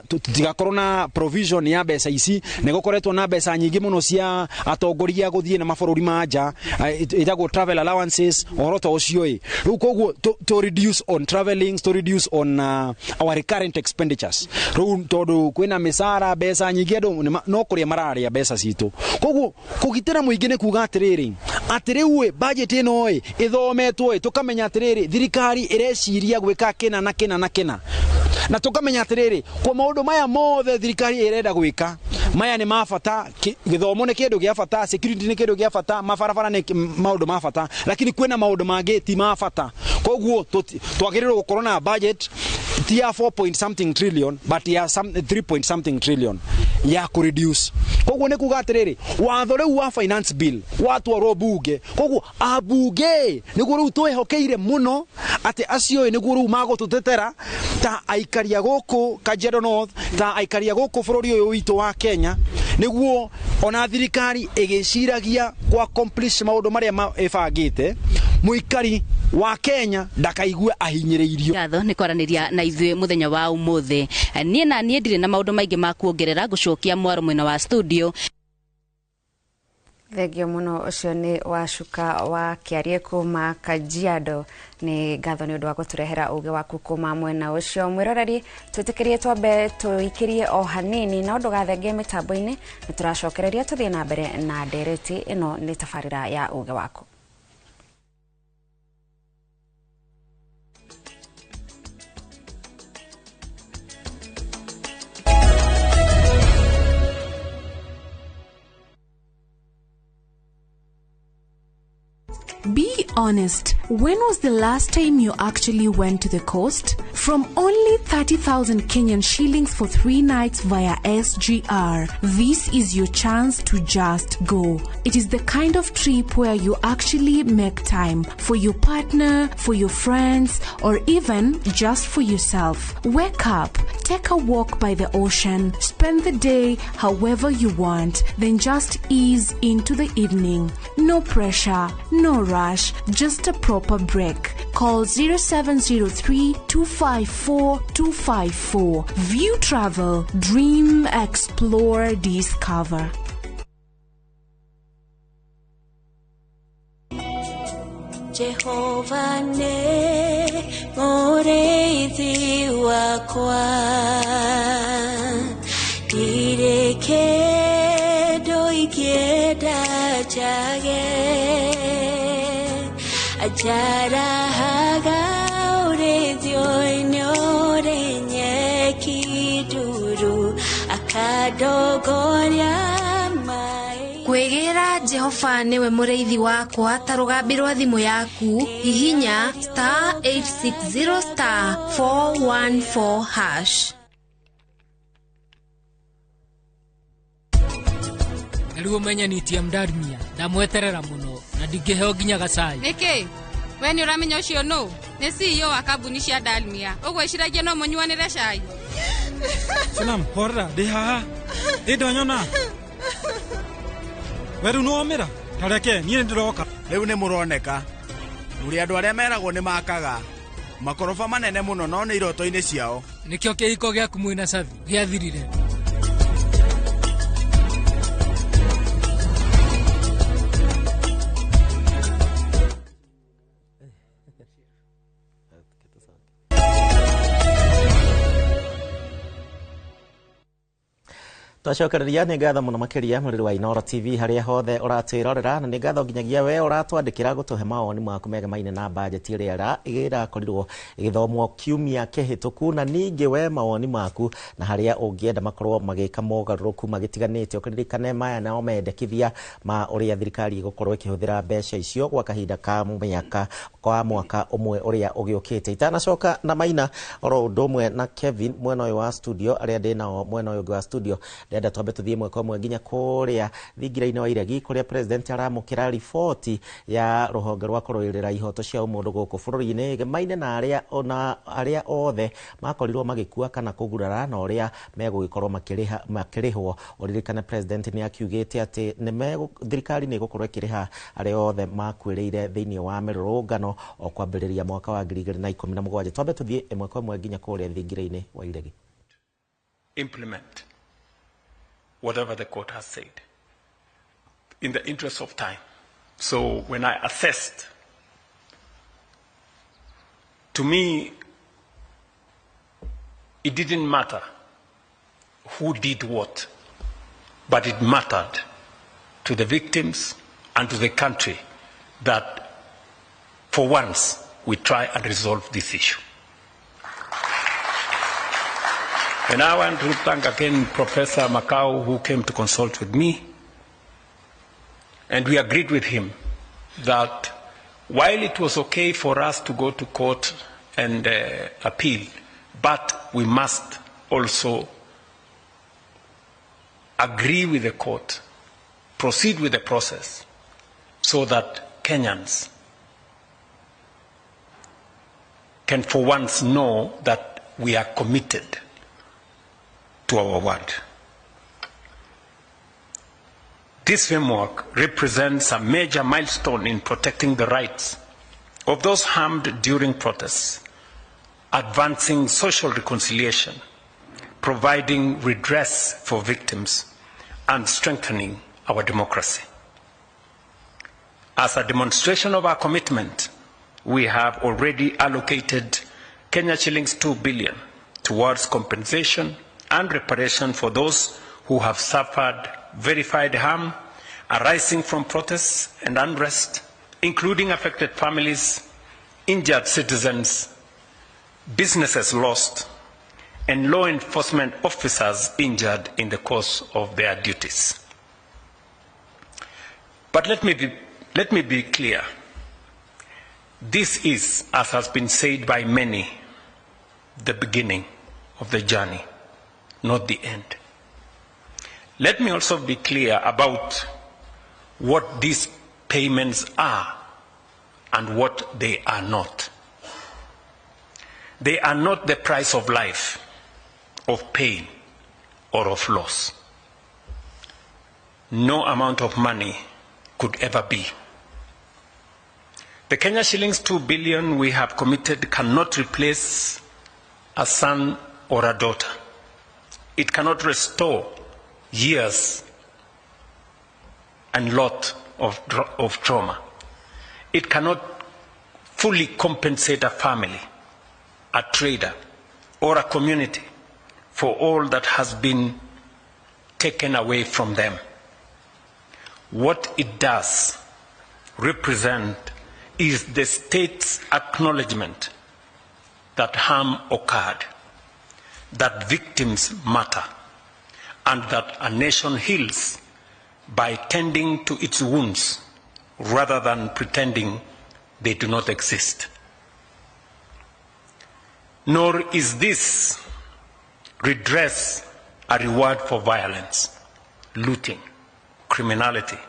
tũtigakorwo na provision ya mbeca ici. Nĩ gũkoretwo na mbeca nyingĩ mũno cia atongoria gũthiĩ na mabũrũri ma nja, ĩtagwo travel allowances, ũhoro ta ũcio ĩ. Rĩu koguo to reduce on traveling, to reduce on our recurrent expenditures, rĩu tondũ kwĩna mĩcara, mbeca nyingĩ andũ no kũrĩa mararĩa mbeca citũ. Koguo kũgitĩra mũingĩ nĩ kuga atiriri ati riu budget ino ithometwo tukamenya atiriri thirikari ireciria gwika kina na kina na kina na tukamenya atiriri kwa maundu maya mothe thirikari irenda gwika maya ni ma bata, githomo ni kindu gia bata, security ni kindu gia bata, mabarabara ni maundu ma bata, lakini kwina maundu mangi ti ma bata. Koguo twagirirwo gukorwo na budget ti ya 4 point something trillion but ya some 3 point something trillion ya ku reduce. Koguo ni kuga atiriri watho riu wa finance bill watwarwo bunge, koguo abunge niguo riu twehokeire muno ati acio niguo riu magututetera ta aikaria guku Kajiado North, ta aikaria guku bururi uyu witu wa Kenya, niguo ona thirikari igiciragia kwa accomplish maundu maria ibangite muikari wa Kenya ndakaigue ahinyiriirio. Ngatho ni kwaraniria na ithuĩ muthenya wa umuthi. Niĩ na niĩ ndirĩ na maũndũ maingĩ ma kuongerera, ngũcokia mwaro mwena wa studio. Thengio muno, ucio ni Wacuka wa Kiarie kuma Kajiado. Ni ngatho ni undu wa guturehera uge waku kuma mwena ucio. Mwiroreri, twitikirie twambe tuikirie o hanini na ndugathengie mitambo-ini, ni turacokereria tuthie na mbere na ndereti ino ni tabarira ya uge waku. Be honest, when was the last time you actually went to the coast? From only 30,000 Kenyan shillings for 3 nights via SGR, this is your chance to just go. It is the kind of trip where you actually make time for your partner, for your friends, or even just for yourself. Wake up, take a walk by the ocean, spend the day however you want, then just ease into the evening. No pressure, no rush, just a proper break. Call 0703 254 254. View Travel, dream, explore, discover. Jehovah ne mũrĩithi wakwa, ndirĩ kĩndũ ingĩenda njage, anjarahaga ũrĩithio-inĩ ũrĩ nyeki nduru, akandongoria maĩ. Kwĩgĩra Jehova nĩwe mũrĩithi wakwa ta rũgambi rwa thimũ yaku, hihinya star 860 star 414 hash. Na rĩu ũmenye ni TM Darmia ndamweterera mũno na ndingĩheo nginya gacai. Nĩkĩ? We nĩ ũramenya ũcio nũ? Nĩ CEO wa kambuni cia Dalmia. Ũgwĩciragia no mũnyuanĩre cai? Sanam, horera, ndĩ haha. Ĩ ndwanyona. We rĩu nĩwomĩra? Ta reke, niĩ nĩndĩroka. Rĩu nĩ mũroneka. Mũrĩ andũ arĩa meragwo nĩ makaga makoroba manene mũno no nĩ iroto-inĩ ciao. Nĩkĩo kĩhiko gĩaku mwĩna Cathi gĩathirire. Twacokereria nĩ ngatho mũno makĩria mũrĩri wa Inooro TV harĩa hothe ũratwĩrorera, na nĩ ngatho nginyagia we ũratwandĩkĩra gũtũhe mawoni maku megemaine na bajeti ĩrĩa ĩrakorirwo ĩgĩthomwo kiumia kĩhĩtũku, na ningĩ we mawoni maku na harĩa ũngĩenda makorwo magĩka mogarũrũku magĩtiganĩte. Ũkĩririkane maya nao mendekithia ma ũrĩa thirikari ĩgũkorwo ĩkĩhũthĩra mbeca icio gwa kahinda ka mĩaka kwa mwaka ũmwe ũrĩa ũgĩũkĩte. Itanacoka na Maina oro ũndũ ũmwe na Kevin mwena ũyũ wa studio, arĩa ndĩ nao mwena ũyũ ũngĩ wa studio, ndĩrenda twambe tũthiĩ ĩmwe kwa ĩmwe nginya kũrĩa thingira-inĩ wa Iregi kũrĩa president aramũkĩra riboti ya rũhonge rwa kũrũĩrĩra ihoto cia ũmũndũ gũkũ bũrũri-inĩ ĩgemaine na arĩa othe makorirwo magĩkua kana kũgurara na ũrĩa megũgĩkorwo makĩrĩhwo. Ũririkane president nĩ akiugĩte atĩ thirikari nĩ ĩgũkorwo ĩkĩrĩha arĩa othe makuĩrĩire thĩinĩ wa mĩrũrũngano o kwambĩrĩria mwaka wa 2017. Twambe tũthiĩ ĩmwe kwa ĩmwe nginya kũrĩa thingira-inĩ wa Iregi. Implement whatever the court has said in the interest of time. So when I assessed, to me, it didn't matter who did what, but it mattered to the victims and to the country that for once we try and resolve this issue. And I want to thank again Professor Makau, who came to consult with me. And we agreed with him that while it was okay for us to go to court and appeal, but we must also agree with the court, proceed with the process, so that Kenyans can for once know that we are committed to our word. This framework represents a major milestone in protecting the rights of those harmed during protests, advancing social reconciliation, providing redress for victims, and strengthening our democracy. As a demonstration of our commitment, we have already allocated Kenya shillings 2 billion towards compensation and reparation for those who have suffered verified harm arising from protests and unrest, including affected families, injured citizens, businesses lost, and law enforcement officers injured in the course of their duties. But let me be clear. This is, as has been said by many, the beginning of the journey, not the end. Let me also be clear about what these payments are and what they are not. They are not the price of life, of pain, or of loss. No amount of money could ever be. The Kenya shillings 2 billion we have committed cannot replace a son or a daughter. It cannot restore years and lot of trauma. It cannot fully compensate a family, a trader, or a community for all that has been taken away from them. What it does represent is the state's acknowledgement that harm occurred, that victims matter, and that a nation heals by tending to its wounds rather than pretending they do not exist. Nor is this redress a reward for violence, looting, criminality,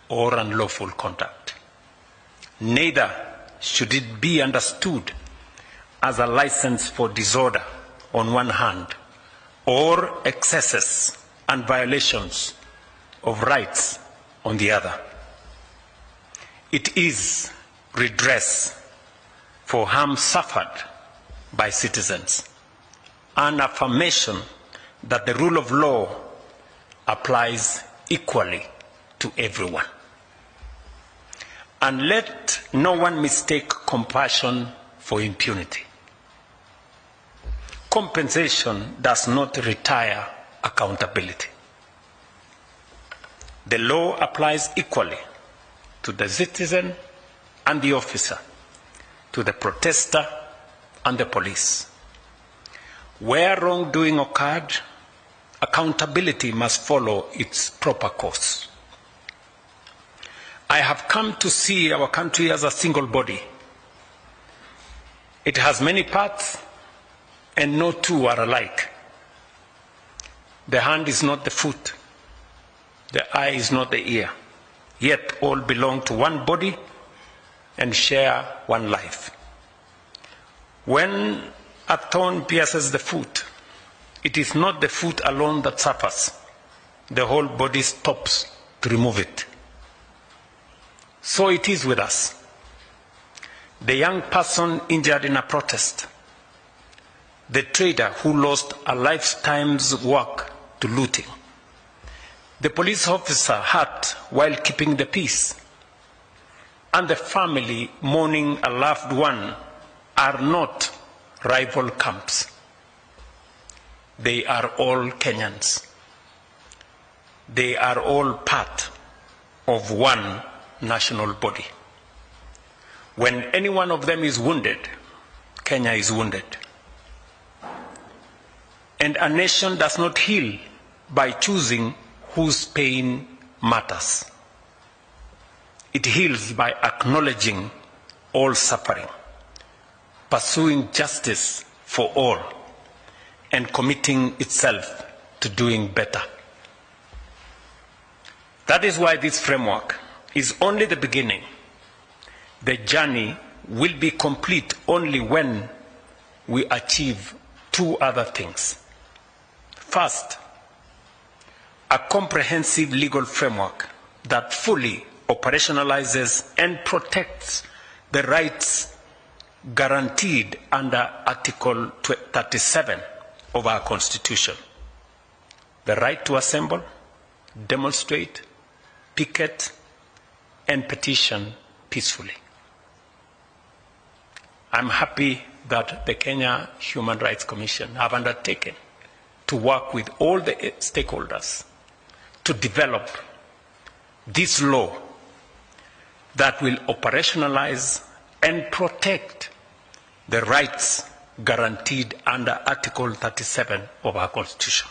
or unlawful conduct. Neither should it be understood as a license for disorder on one hand, or excesses and violations of rights on the other. It is redress for harm suffered by citizens, an affirmation that the rule of law applies equally to everyone. And let no one mistake compassion for impunity. Compensation does not retire accountability. The law applies equally to the citizen and the officer, to the protester and the police. Where wrongdoing occurred, accountability must follow its proper course. I have come to see our country as a single body. It has many parts, and no two are alike. The hand is not the foot, the eye is not the ear, yet all belong to one body and share one life. When a thorn pierces the foot, it is not the foot alone that suffers. The whole body stops to remove it. So it is with us. The young person injured in a protest, the trader who lost a lifetime's work to looting, the police officer hurt while keeping the peace, and the family mourning a loved one are not rival camps. They are all Kenyans. They are all part of one national body. When any one of them is wounded, Kenya is wounded. And a nation does not heal by choosing whose pain matters. It heals by acknowledging all suffering, pursuing justice for all, and committing itself to doing better. That is why this framework is only the beginning. The journey will be complete only when we achieve two other things. First, a comprehensive legal framework that fully operationalizes and protects the rights guaranteed under Article 37 of our Constitution. The right to assemble, demonstrate, picket, and petition peacefully. I'm happy that the Kenya Human Rights Commission have undertaken to work with all the stakeholders to develop this law that will operationalize and protect the rights guaranteed under Article 37 of our Constitution.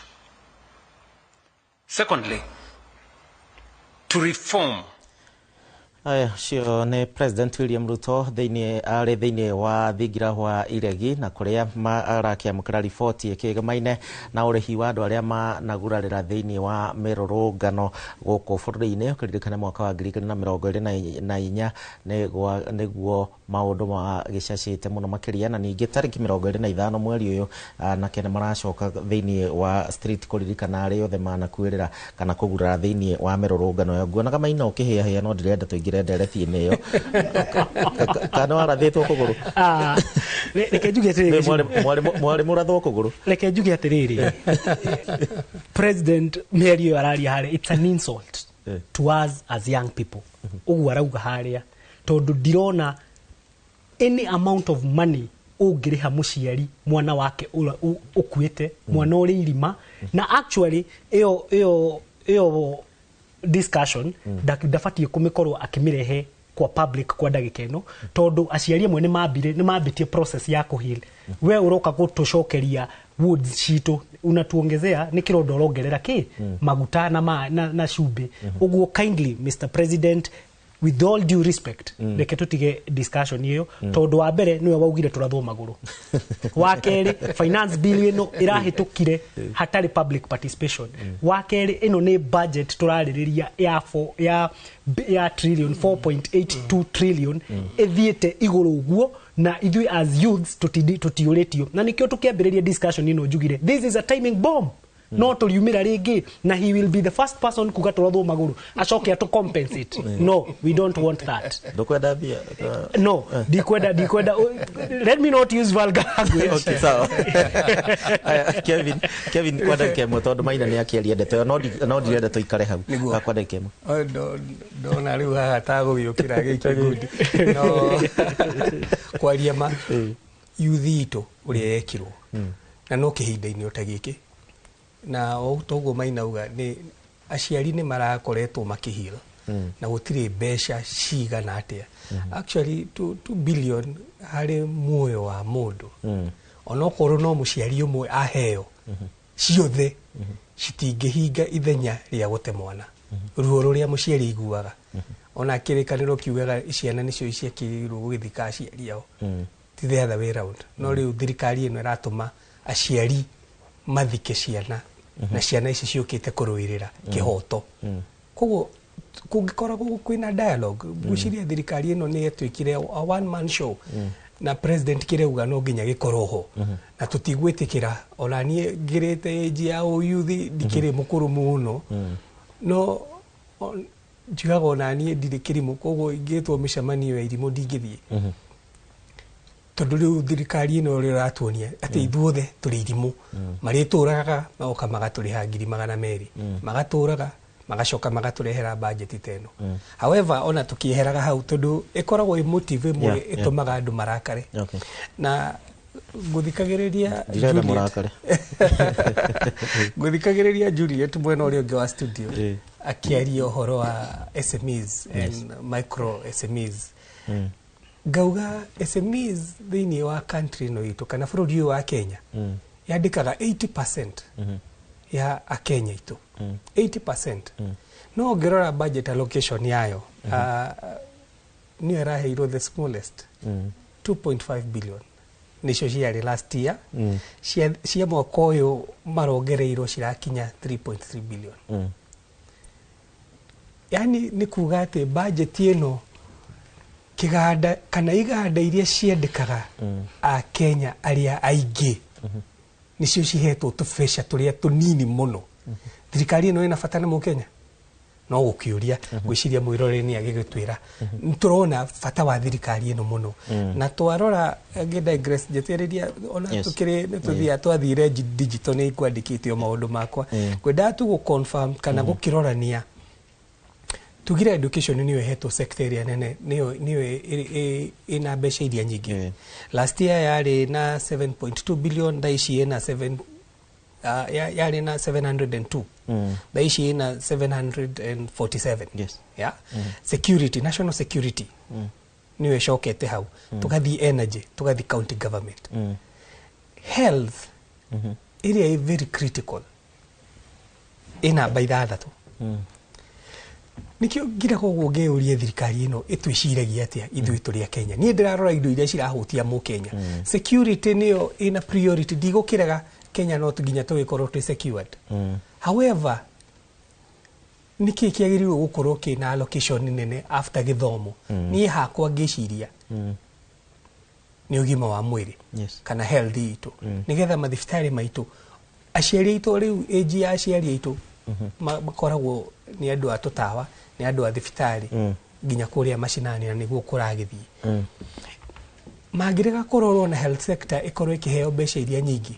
Secondly, to reform. Aya, ũcio nĩ President William Ruto thĩinĩ arĩ thĩinĩ wa thingira wa Iregi na kũrĩa arakĩamũkĩra riboti ĩkĩgemaine na ũrĩhi wa andũ arĩa managurarĩra thĩinĩ wa mĩrũrũngano gũkũ bũrũri-inĩ. Ũkĩririkana mwaka wa 2024 nĩguo maũndũ magĩcacĩte mũno makĩria, na ningĩ tarĩki 25 mweri ũyũ anake nĩ maracoka thĩinĩ wa street kũririkana arĩa othe manakuĩrĩra kana kũgurara thĩinĩ wa mĩrũrũngano ĩyo. Nguonaga Maina ũkĩhĩahĩa no ndirenda tũingĩre ndereti-inĩ ĩyo. Kana warathĩtwo kũgũrũ? Reke njuge atĩrĩrĩ, mwarĩ mũrathwo kũgũrũ. Reke njuge atĩrĩrĩ, President mĩario ĩyo araria harĩa, it's an insult to us as young people. Ũguo arauga harĩa, tondũ ndirona any amount of money ũngĩrĩha mũciari mwana wake ũkuĩte, mwana ũrĩ irima, na actually ĩyo discussion ndabatiĩ kũmĩkorwo akĩmĩrehe kwa public kwa ndagĩka ĩno, tondũ aciari amwe nĩ mambĩtie process ya kũheal. We ũroka gũtũcokeria wounds citũ, unatuongezea nĩ kĩronda ũrongerera kĩ maguta na cumbĩ. Ũguo kindly Mr. President, with all due respect, reke tutige discussion ĩyo, tondũ wa mbere nĩwe waugire tũrathwo magũrũ, wa kerĩ finance bill ĩno ĩrahĩtũkire hatarĩ public participation, wa kerĩ ĩno nĩ budget tũrarĩrĩria ya trillion 4.82 trillion ĩthiĩte igũrũ ũguo, na ithuĩ as youths tũtiũrĩtio, na nĩkĩo tũkĩambĩrĩria discussion ĩno njugire this is a timing bomb. No tũriumĩra rĩngĩ, na he will be the first person kuga tũrathwo magũrũ acoke atũ compensate. No, we don't want that. Ndũkwenda mbia? No, ndikwenda. Let me not use vulgar language. Okay, sawa. Kevin, kwa ndagĩka ĩmwe tondũ Maina nĩ akĩaria ndeto ĩyo, no ndirenda tũikare hau. Kwa ndagĩka ĩmwe. Ndona rĩu haha tagũgĩũkĩra gĩikie ngundi. No kwaria ma youth itũ ũrĩa yekirwo, na no kĩhinda-inĩ o ta gĩkĩ, na toguo Maina uga nĩ aciari nĩ marakoretwo makĩhira na gũtirĩ mbeca cigana atĩa. Actually 2 billion harĩ muoyo wa mũndũ, onokorwo no mũciari ũmwe aheo ciothe citingĩhinga ithenya rĩa gũte mwana, ruo rũrĩa mũciari aiguaga. Ona kĩrĩkanĩro kiugaga ciana nĩcio ciakĩrĩirwo gũgĩthika aciari ao, ti the other way round. No rĩu thirikari ĩno ĩratũma aciari mathike ciana, na ciana ici ciũkĩte kũrũĩrĩra kĩhoto. Koguo kũngĩkoragwo kwĩna dialogue, ngwĩciria thirikari ĩno nĩ yatuĩkire a one man show, na president kĩrĩa auga no nginya gĩkorwo ho, na tũtigwĩtĩkĩra. Ona niĩ ngĩrĩte age ya ũyuthi, ndikĩrĩ mũkũrũ mũno, no njugaga ona niĩ ndirĩ kĩrimũ, koguo ingĩtwo mĩcemanio ya irimũ ndingĩthiĩ, tondũ rĩu thirikari ĩno ũrĩa ĩratuonia atĩ ithuothe tũrĩ irimũ. Marĩtũragaga magoka magatũrĩha 200,000, magatũraga magacoka magatũrehera budget ta ĩno. However, ona tũkĩeheraga hau, tondũ ĩkoragwo ĩ motive ĩmwe ĩtũmaga andũ marakare. Na ngũthikagĩrĩria Juliet, ngũthikagĩrĩria Juliet mwena ũrĩa ũngĩ wa studio, Akĩaria ũhoro wa SMEs and micro SMEs, ngauga SMEs thĩinĩ wa country ĩno itũ kana bũrũri ũyũ wa Kenya yandĩkaga 80% ya akenya itũ, 80%. No ũngĩrora budget allocation yayo, nĩyo ĩraheirwo the smallest, 2.5 billion nĩcio ciarĩ last year. Cia mwaka ũyũ marongereirwo cirakinya 3.3 billion. Yani nĩ kuga atĩ budget ĩno, kĩganda kana iganda iria ciandĩkaga akenya arĩa aingĩ nĩcio cihetwo tũbeca tũrĩa tũnini mũno. Thirikari ĩno ĩna bata na mũkenya? No gũkĩũria, ngwĩciria mwĩroreri nĩ agĩgĩtwĩra. Nĩ tũrona bata wa thirikari ĩno mũno. Na twarora, ngĩ digress, njetereria ona tukĩrĩ nĩ tũthiaga twathire digital, nĩ ngwandĩkĩte o maũndũ makwa. Ngwendaga tu gũ confirm kana gũkĩrorania. Tugire education nĩyo ĩhetwo sector ĩrĩa nene, nĩyo ĩna mbeca iria nyingĩ. Last year yarĩ na 7.2 billion, thaa ici ĩna 7, yarĩ na 702, thaa ici ĩna 747. Yeah? Security, national security nĩyo ĩcokete hau. Tũgathiĩ energy, tũgathiĩ county government. Health ĩrĩa ĩ very critical ĩ namba 6. Nikio ngiraga ũguo ngeyũria, thirikari ĩno ĩtwĩciragia atĩa ithuĩ tũrĩ a Kenya? Niĩ ndĩrarora indo iria cirahutia mũkenya. Security nĩyo ĩna priority. Ndigũkĩrega Kenya no nginya tũgĩkorwo twĩ secured. However, nĩkĩ kĩagĩrĩirwo gũkorwo kĩna allocation nene after gĩthomo? Niĩ hakwa ngĩciria nĩ ũgima wa mwĩrĩ kana health itũ, nĩgetha mathibitarĩ maitũ, aciari aitũ, rĩu age ya aciari aitũ makoragwo nĩ andũ a tũtawa, nĩ andũ a thibitarĩ nginya kũrĩa macinani, na nĩguo kũragĩthiĩ. Mangĩrega kũrorwo na health sector ĩkorwo ĩkĩheo mbeca iria nyingĩ,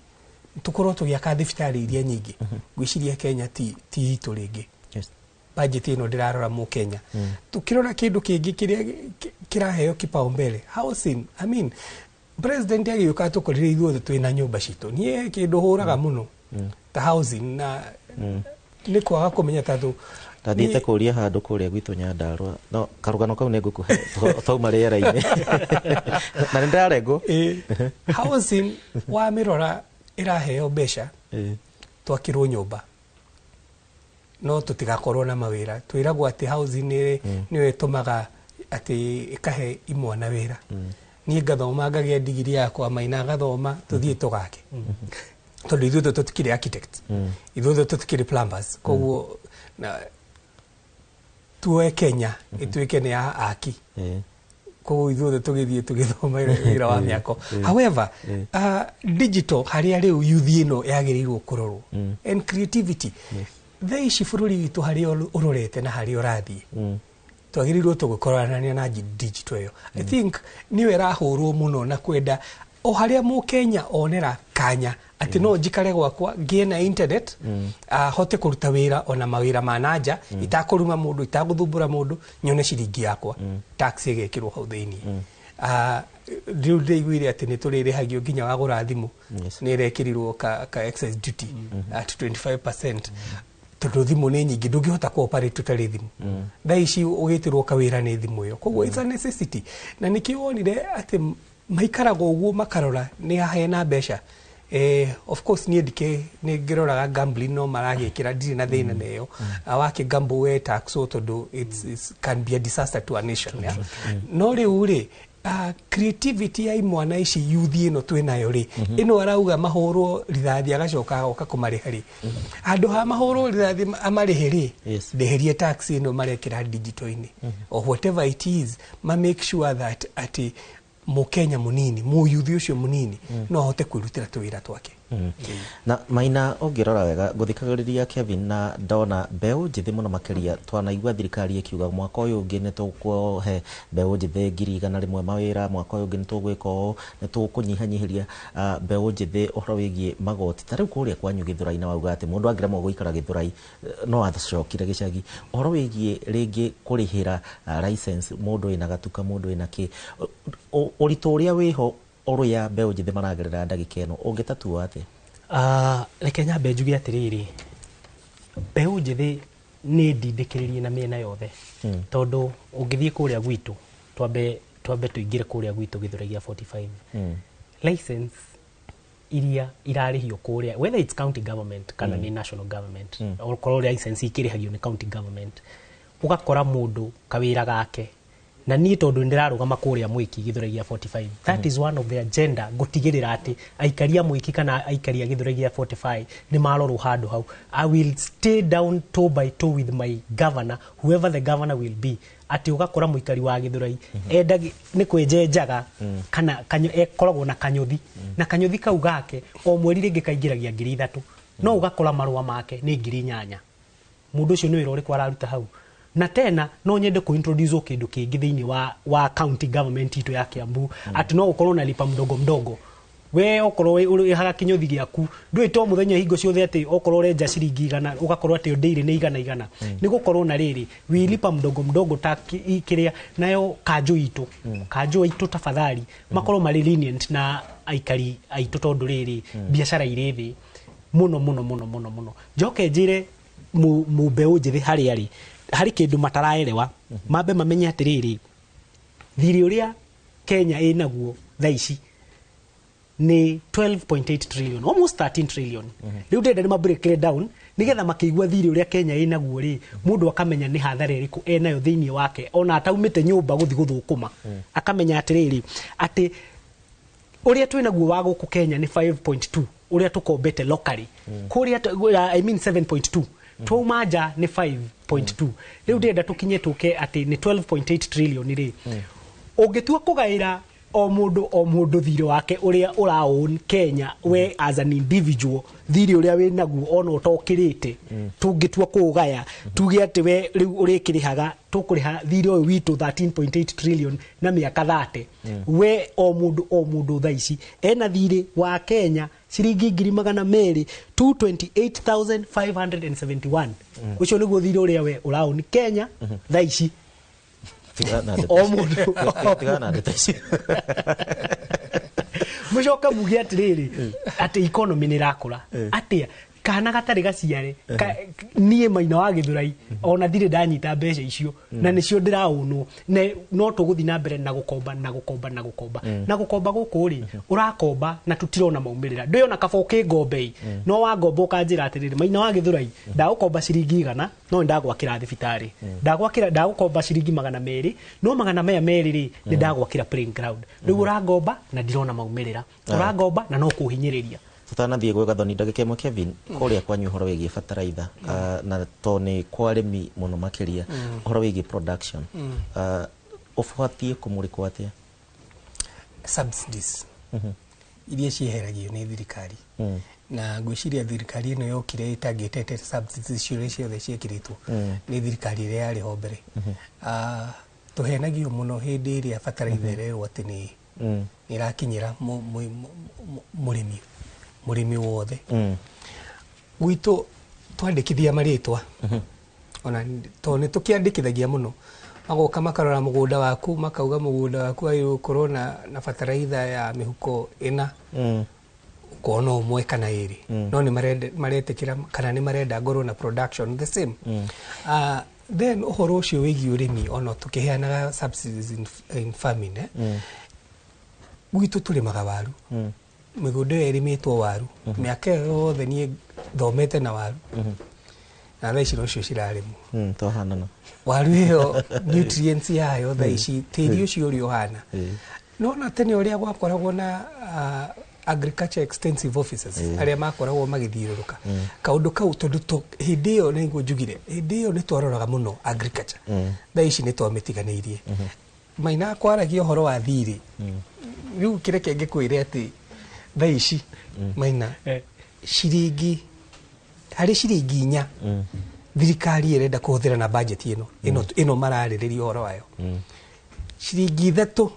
tũkorwo tũgĩaka thibitarĩ iria nyingĩ, ngwĩciria Kenya ti itũ rĩngĩ. Budget ĩno ndĩrarora mũkenya. Tukĩrora kĩndũ kĩngĩ kĩrĩa kĩraheo kipaumbele, housing. I mean, president agĩũka tũkorire ithuothe twĩna nyũmba citũ. Niĩ kĩndũ hũraga mũno ta housing na nĩ kwaga kũmenya tondũ Ndathiĩte kũria handũ kũrĩa gwitũ Nyandarũa, no karũgano kau nĩ ngũkũhe twauma rĩera-inĩ na nĩ ndĩrarengwo. Housing wamĩrora ĩraheo mbeca twakĩrwo nyũmba no tũtigakorwo na mawĩra. Twĩragwo atĩ housing nĩyo ĩtũmaga atĩ ĩkahe imwana wĩra. Niĩ ngathoma ngagĩa ndigiri yakwa, Maina agathoma, tũthiĩ tũgake, tondũ ithuothe tũtikĩrĩ architects, ithuothe tũtikĩrĩ plumbers. Koguo na tuoe Kenya ĩtuĩke nĩ ya aki, koguo ithuothe tũgĩthiĩ tũgĩthoma wĩra wa mĩako. However, digital, harĩa rĩu youth ĩno yagĩrĩirwo kũrorwo, and creativity. Thaa ici bũrũri witũ harĩa ũrorete na harĩa ũrathiĩ, twagĩrĩirwo tũgĩkoranania na digital ĩyo. I think nĩyo ĩrahũrwo mũno na kwenda o harĩa mũkenya onera kanya atĩ no njikare gwakwa ngĩe na internet, hote kũruta wĩra ona mawĩra ma nanja, itakũruma mũndũ, itagũthumbũra mũndũ, nyone ciringi yakwa, tax ĩgekĩrwo hau thĩiniĩ. Rĩu ndĩiguire atĩ nĩ tũrĩrĩhagio nginya wagũra thimũ, nĩ ĩrekĩrirwo ka excise duty at 25%, tondũ thimũ nĩ nyingĩ, ndũngĩhota kũ-operate ũtarĩ thimũ. Thaa ici ũgĩtĩrwo kawĩra nĩ thimũ ĩyo, koguo it's a necessity. Na nĩkĩo wonire atĩ maikaraga ũguo makarora nĩ hena mbeca. Of course niĩ ndike nĩ ngĩroraga gambling, no maragĩkĩra, ndirĩ na thĩna nayo. Wakĩ gamble we tax o tondũ it's can be a disaster to a nation, yeah? No rĩu rĩ, creativity ya imwana ici, youth ĩno twĩnayo rĩ, ĩno arauga mahũrwo rithathi agacoka agoka kũmarĩha rĩ, handũ ha mahũrwo rithathi amarĩhe rĩ, ndĩherie tax ĩno marekĩra digital-inĩ or whatever it is, ma make sure that atĩ mũkenya mũnini, mũyuthi ũcio mũnini no ahote kwĩrutĩra tũwĩra twake. Na Maina, ũngĩrora wega, ngũthikagĩrĩria Kevin na ndona mbeũ njĩthĩ mũno makĩria. Twanaigua thirikari ĩkiuga mwaka ũyũ ũngĩ nĩ tũkũhe mbeũ njĩthĩ 100,000 mawĩra, mwaka ũyũ ũngĩ nĩ tũgwĩka ũũ, nĩ tũkũnyihanyihĩria mbeũ njĩthĩ ũhoro wĩgiĩ magoti. Ta rĩu kũrĩa kwanyu Gĩthũrai, na wauga atĩ mũndũ angĩremwo gũikara Gĩthũrai, no acokire gĩcagi, ũhoro wĩgiĩ rĩngĩ kũrĩhĩra license, mũndũ wĩna gatuka, mũndũ wĩna kĩ, ũritũ ũrĩa wĩho ũrĩa mbeũ njĩthĩ maragerera ndagĩka ĩno, ũngĩtatua atĩa? Reke nyambe njuge atĩrĩrĩ, mbeũ njĩthĩ Nĩ ndindĩkĩrĩrie na mĩena yothe, tondũ ũngĩthiĩ kũrĩa gwitũ, twambe tũingĩre kũrĩa gwitũ Gĩthũrai gĩa 45, license iria irarĩhio kũrĩa, whether it's county government kana nĩ national government, okorwo license ikĩrĩhagio nĩ county government, ũgakora mũndũ kawĩra gake, na niĩ tondũ nĩ ndĩrarũgama kũrĩa Mwĩki Gĩthũrai gĩa 45, that is one of the agenda, ngũtigĩrĩra atĩ aikari a Mwĩki kana aikari a Gĩthũrai gĩa 45 nĩ marorwo handũ hau. I will stay down toe by toe with my governor, whoever the governor will be, atĩ ũgakora mũikari wa Gĩthũrai enda nĩ kwĩnjenjaga kana ekoragwo na kanyũthi, na kanyũthi kau gake o mweri rĩngĩ kaingĩragia 3,000, no ũgakora marũa make nĩ 8,000. Mũndũ ũcio nĩ wĩra ũrĩkũ araruta hau? Na tena no nyende ku introduce kĩndũ kĩngĩ thĩinĩ wa county government itũ ya Kiambu, atĩ no ũkorwo na lipa mdogo mdogo. We okorwo ũrĩhaga kĩnyũthi gĩaku, ndũĩ to mũthenya hingo ciothe atĩ okorwo ũrenja ciringi 100, ũgakorwo atĩ ndĩirĩ nĩ 100. Nĩ gũkorwo na rĩrĩ, we lipa mdogo mdogo ta kĩrĩa nayo kanjũ itũ, kanjũ itũ tafadhali makorwo marĩ lenient na aikari aitũ, tondũ rĩrĩ biacara irĩ thĩ mũno mũno mũno mũno mũno. Njoke njĩre mbeũ njĩthĩ harĩa rĩ harĩ kĩndũ mataraerewa, mambe mamenye atĩrĩrĩ, thirĩ ũrĩa Kenya ĩnaguo thaa ici nĩ 12.8 trillion, almost 13 trillion. Rĩu ndĩrenda nĩ ma break it down nĩgetha makĩigua thirĩ ũrĩa Kenya ĩnaguo rĩ, mũndũ akamenya nĩ hathara ĩrĩkũ enayo thĩinĩ wake, ona ataumĩte nyũmba gũthiĩ gũthũkũma, akamenya atĩrĩrĩ, atĩ ũrĩa twĩnaguo wa gũkũ Kenya nĩ 5.2, ũrĩa tũkombete locally kũrĩa, I mean 7.2, twauma nja nĩ 5.2. Rĩu ndĩrenda tũkinye tũke atĩ nĩ 12.8 trillion rĩ, ũngĩtua kũgaĩra o mũndũ thirĩ wake ũrĩa ũraown Kenya, we as an individual thirĩ ũrĩa wĩnaguo ona ũtokĩrĩte, tũngĩtua kũũgaya tuge atĩ we rĩu ũrĩkĩrĩhaga, tũkũrĩha thirĩ ũyũ witũ 13.8 trillion na mĩaka 30, we o mũndũ thaa ici ena thirĩ wa Kenya ciringi 200,000 228,571. Ũcio nĩguo thirĩ ũrĩa we ũraown Kenya thaa ici. O mũndũ mũcoka muge atĩrĩrĩ atĩ economy nĩ ĩrakũra atĩa, kana gatarĩ gaciare niĩ Maina wa Gĩthũrai ona ndirĩ ndanyita mbeca icio, na nĩcio ndĩraũnwo, no tũgũthiĩ na mbere na gũkomba na gũkomba na gũkomba na gũkomba gũkũ rĩ, ũrakomba na tũtirona maumĩrĩra. Ndũyona kaba ũkĩngombe, no wangomba ũkanjĩra atĩrĩrĩ, Maina wa Gĩthũrai, ndagũkomba ciringi 100, no nĩndagwakĩra thibitarĩ, ndagũkomba ciringi 200, no 200 rĩ nĩndagwakĩra playing ground. Rĩu ũrangomba na ndirona maumĩrĩra, ũrangomba na no kũhinyĩrĩria. Tutanathiĩ gwĩ Gathoni ndagĩka ĩmwe. Kevin, kũrĩa kwanyu ũhoro wĩgiĩ bataraitha, na to nĩ kwa arĩmi mũno makĩria, ũhoro wĩgiĩ production, ũbatiĩ kũmũrĩkwo atĩa? Subsidies iria cieheragio nĩ thirikari, na ngwĩciria thirikari ĩno yokire ĩtangĩtete subsidies ciothe ciothe ciĩkĩrĩtwo nĩ thirikari ĩrĩa yarĩ ho mbere. Tũhenagio mũno hĩndĩ ĩrĩa bataraitha ĩrerwo atĩ nĩ ĩrakinyĩra mũrĩmi wothe. Gwitũ twandĩkithia marĩtwa, ona to nĩ tũkĩandĩkithagia mũno, magoka makarora mũgũnda waku, makauga mũgũnda waku wagĩrĩirwo gũkorwo na bataraitha ya mĩhuko 4, ũkona ũmwe kana 2, no nĩ maretĩkĩra kana nĩ marenda ngorwo na production the same. Then ũhoro ũcio wĩgiĩ ũrĩmi, ona tũkĩheanaga subsidies in farming, gwitũ tũrĩmaga waru, mĩgũnda ĩyo ĩrĩmĩtwo waru mĩaka ĩyo yothe niĩ thomete na waru, na thaa ici nocio cirarĩmwo. Twahanana. Waru ĩyo nutrients yayo thaa ici tĩri ũcio ũrĩa ũhana, no na tene ũrĩa gwakoragwo na agriculture extensive officers arĩa makoragwo magĩthiũrũrũka kaũndũ kau, tondũ hĩndĩ ĩyo nĩguo njugire, hĩndĩ ĩyo nĩ twaroraga mũno agriculture, thaa ici nĩ twamĩtiganĩirie. Maina kwaragia ũhoro wa thirĩ, rĩu kĩreke ngĩkwĩre atĩ thaa ici Maina, ciringi harĩ ciringi 4 thirikari ĩrenda kũhũthĩra na budget ĩno mararĩrĩria ũhoro wayo, ciringi 3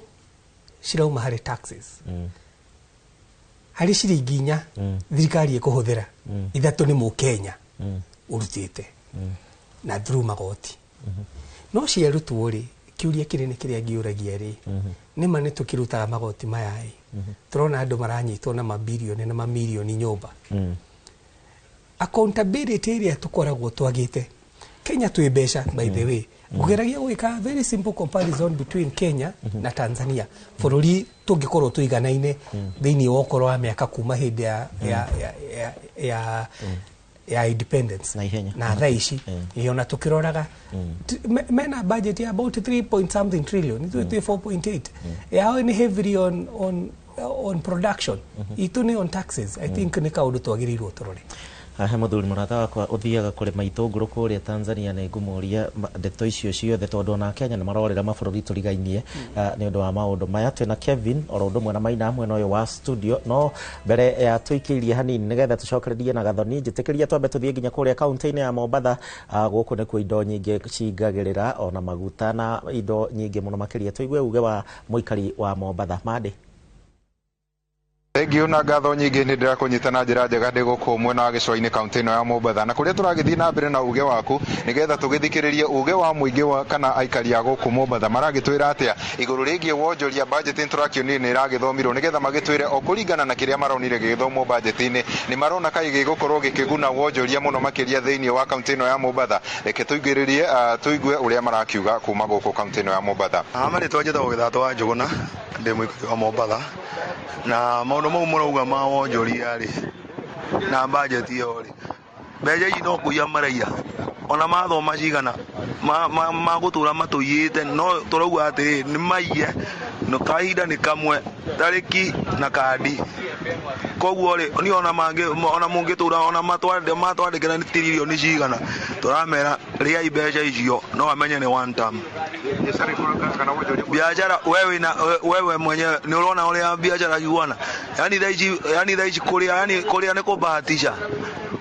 cirauma harĩ taxes, harĩ ciringi 4 thirikari ĩkũhũthĩra, 3 nĩ mũkenya ũrutĩte na through magoti. No ciarutwo rĩ, kĩũria kĩnene kĩrĩa ngĩũragia rĩ, nĩma nĩ tũkĩrutaga magoti maya ĩ, tũrona andũ maranyitwo na mabirioni na mamirioni nyũmba. Accountability ĩrĩa tũkoragwo twagĩte, Kenya twĩ mbeca, by the way. Ngũgeragia gwĩka very simple comparison between Kenya na Tanzania, bũrũri tũngĩkorwo tũiganaine thĩinĩ wa ũkũrũ wa mĩaka kuma hĩndĩ ya independence na ihenya na thaa ici. Ĩ, ona tũkĩroraga mena budget ya about 3 point something trillion, ithuĩ twĩ 4.8. Yao nĩ heavily on production, itũ nĩ on taxes. I think nĩ kaũndũ twagĩrĩirwo tũrore. He mũthuri mũrata wakwa ũthiaga kũrĩma itũngũrũ kũrĩa Tanzania, nĩ ngũmũria ndeto icio ciothe, tondũ ona Kenya nĩ marorĩra mabũrũri tũrigainie nĩ ũndũ wa maũndũ maya. Twĩna Kevin oro ũndũ ũmwe na Maina mwena ũyũ wa studio, no mbere ya tũikĩirie hanini nĩgetha tũcokererie na Gathoni, njĩtĩkĩria twambe tũthiĩ nginya kũrĩa kaunti-inĩ ya Mombatha. Gũkũ nĩkuo indo nyingĩ cingagĩrĩra, ona maguta na indo nyingĩ mũno makĩria. Tũigue uge wa mũikari wa Mombatha. Mandĩ. Thengiũ na ngatho nyingĩ, nĩ ndĩrakũnyita na njĩra njega ndĩ gũkũ mwena wa gĩcũa-inĩ, kaunti ĩno ya Mombatha, na kũrĩa tũragĩthiĩ na mbere na uge waku nĩgetha tũgĩthikĩrĩrie uge wa mũingĩ wa kana aikari a gũkũ Mombatha maragĩtwĩra atĩa igũrũ rĩgiĩ wonjoria. Budget nĩ tũrakĩonire nĩ ĩragĩthomirwo, nĩgetha magĩtwĩre o kũringana na kĩrĩa maronire gĩgĩthomwo budget-inĩ, nĩ marona kaĩ gĩgũkorwo gĩkĩguna wonjoria mũno makĩria thĩinĩ wa kaunti ĩno ya Mombatha. Reke tũigĩrĩrie tũigue ũrĩa marakiuga kuma gũkũ kaunti ĩno ya Mombatha. Marĩtwa njĩtagwo Gĩthatũ wa Njũgũna, ndĩ mũikari wa Mombatha, na maũndũ mau mũrauga ma wonjoria rĩ na bajeti ĩyo rĩ, mbeca ici no kũiya maraiya, ona mathoma cigana magũtũra matũiyĩte, no tũrauga atĩrĩ, nĩ maiye no kahinda nĩ kamwe, tarĩki na kandi. Koguo rĩ, niĩ ona mangĩ ona mũngĩtũra ona matwandĩkĩra nĩ tiririoni cigana, tũramera rĩai mbeca icio, no amenye nĩ one term. Biashara wewe na wewe mwenyewe nĩ ũrona ũrĩa biashara cihuana, yani thaa ici kũrĩa, yani kũrĩa nĩ kũbahatisha,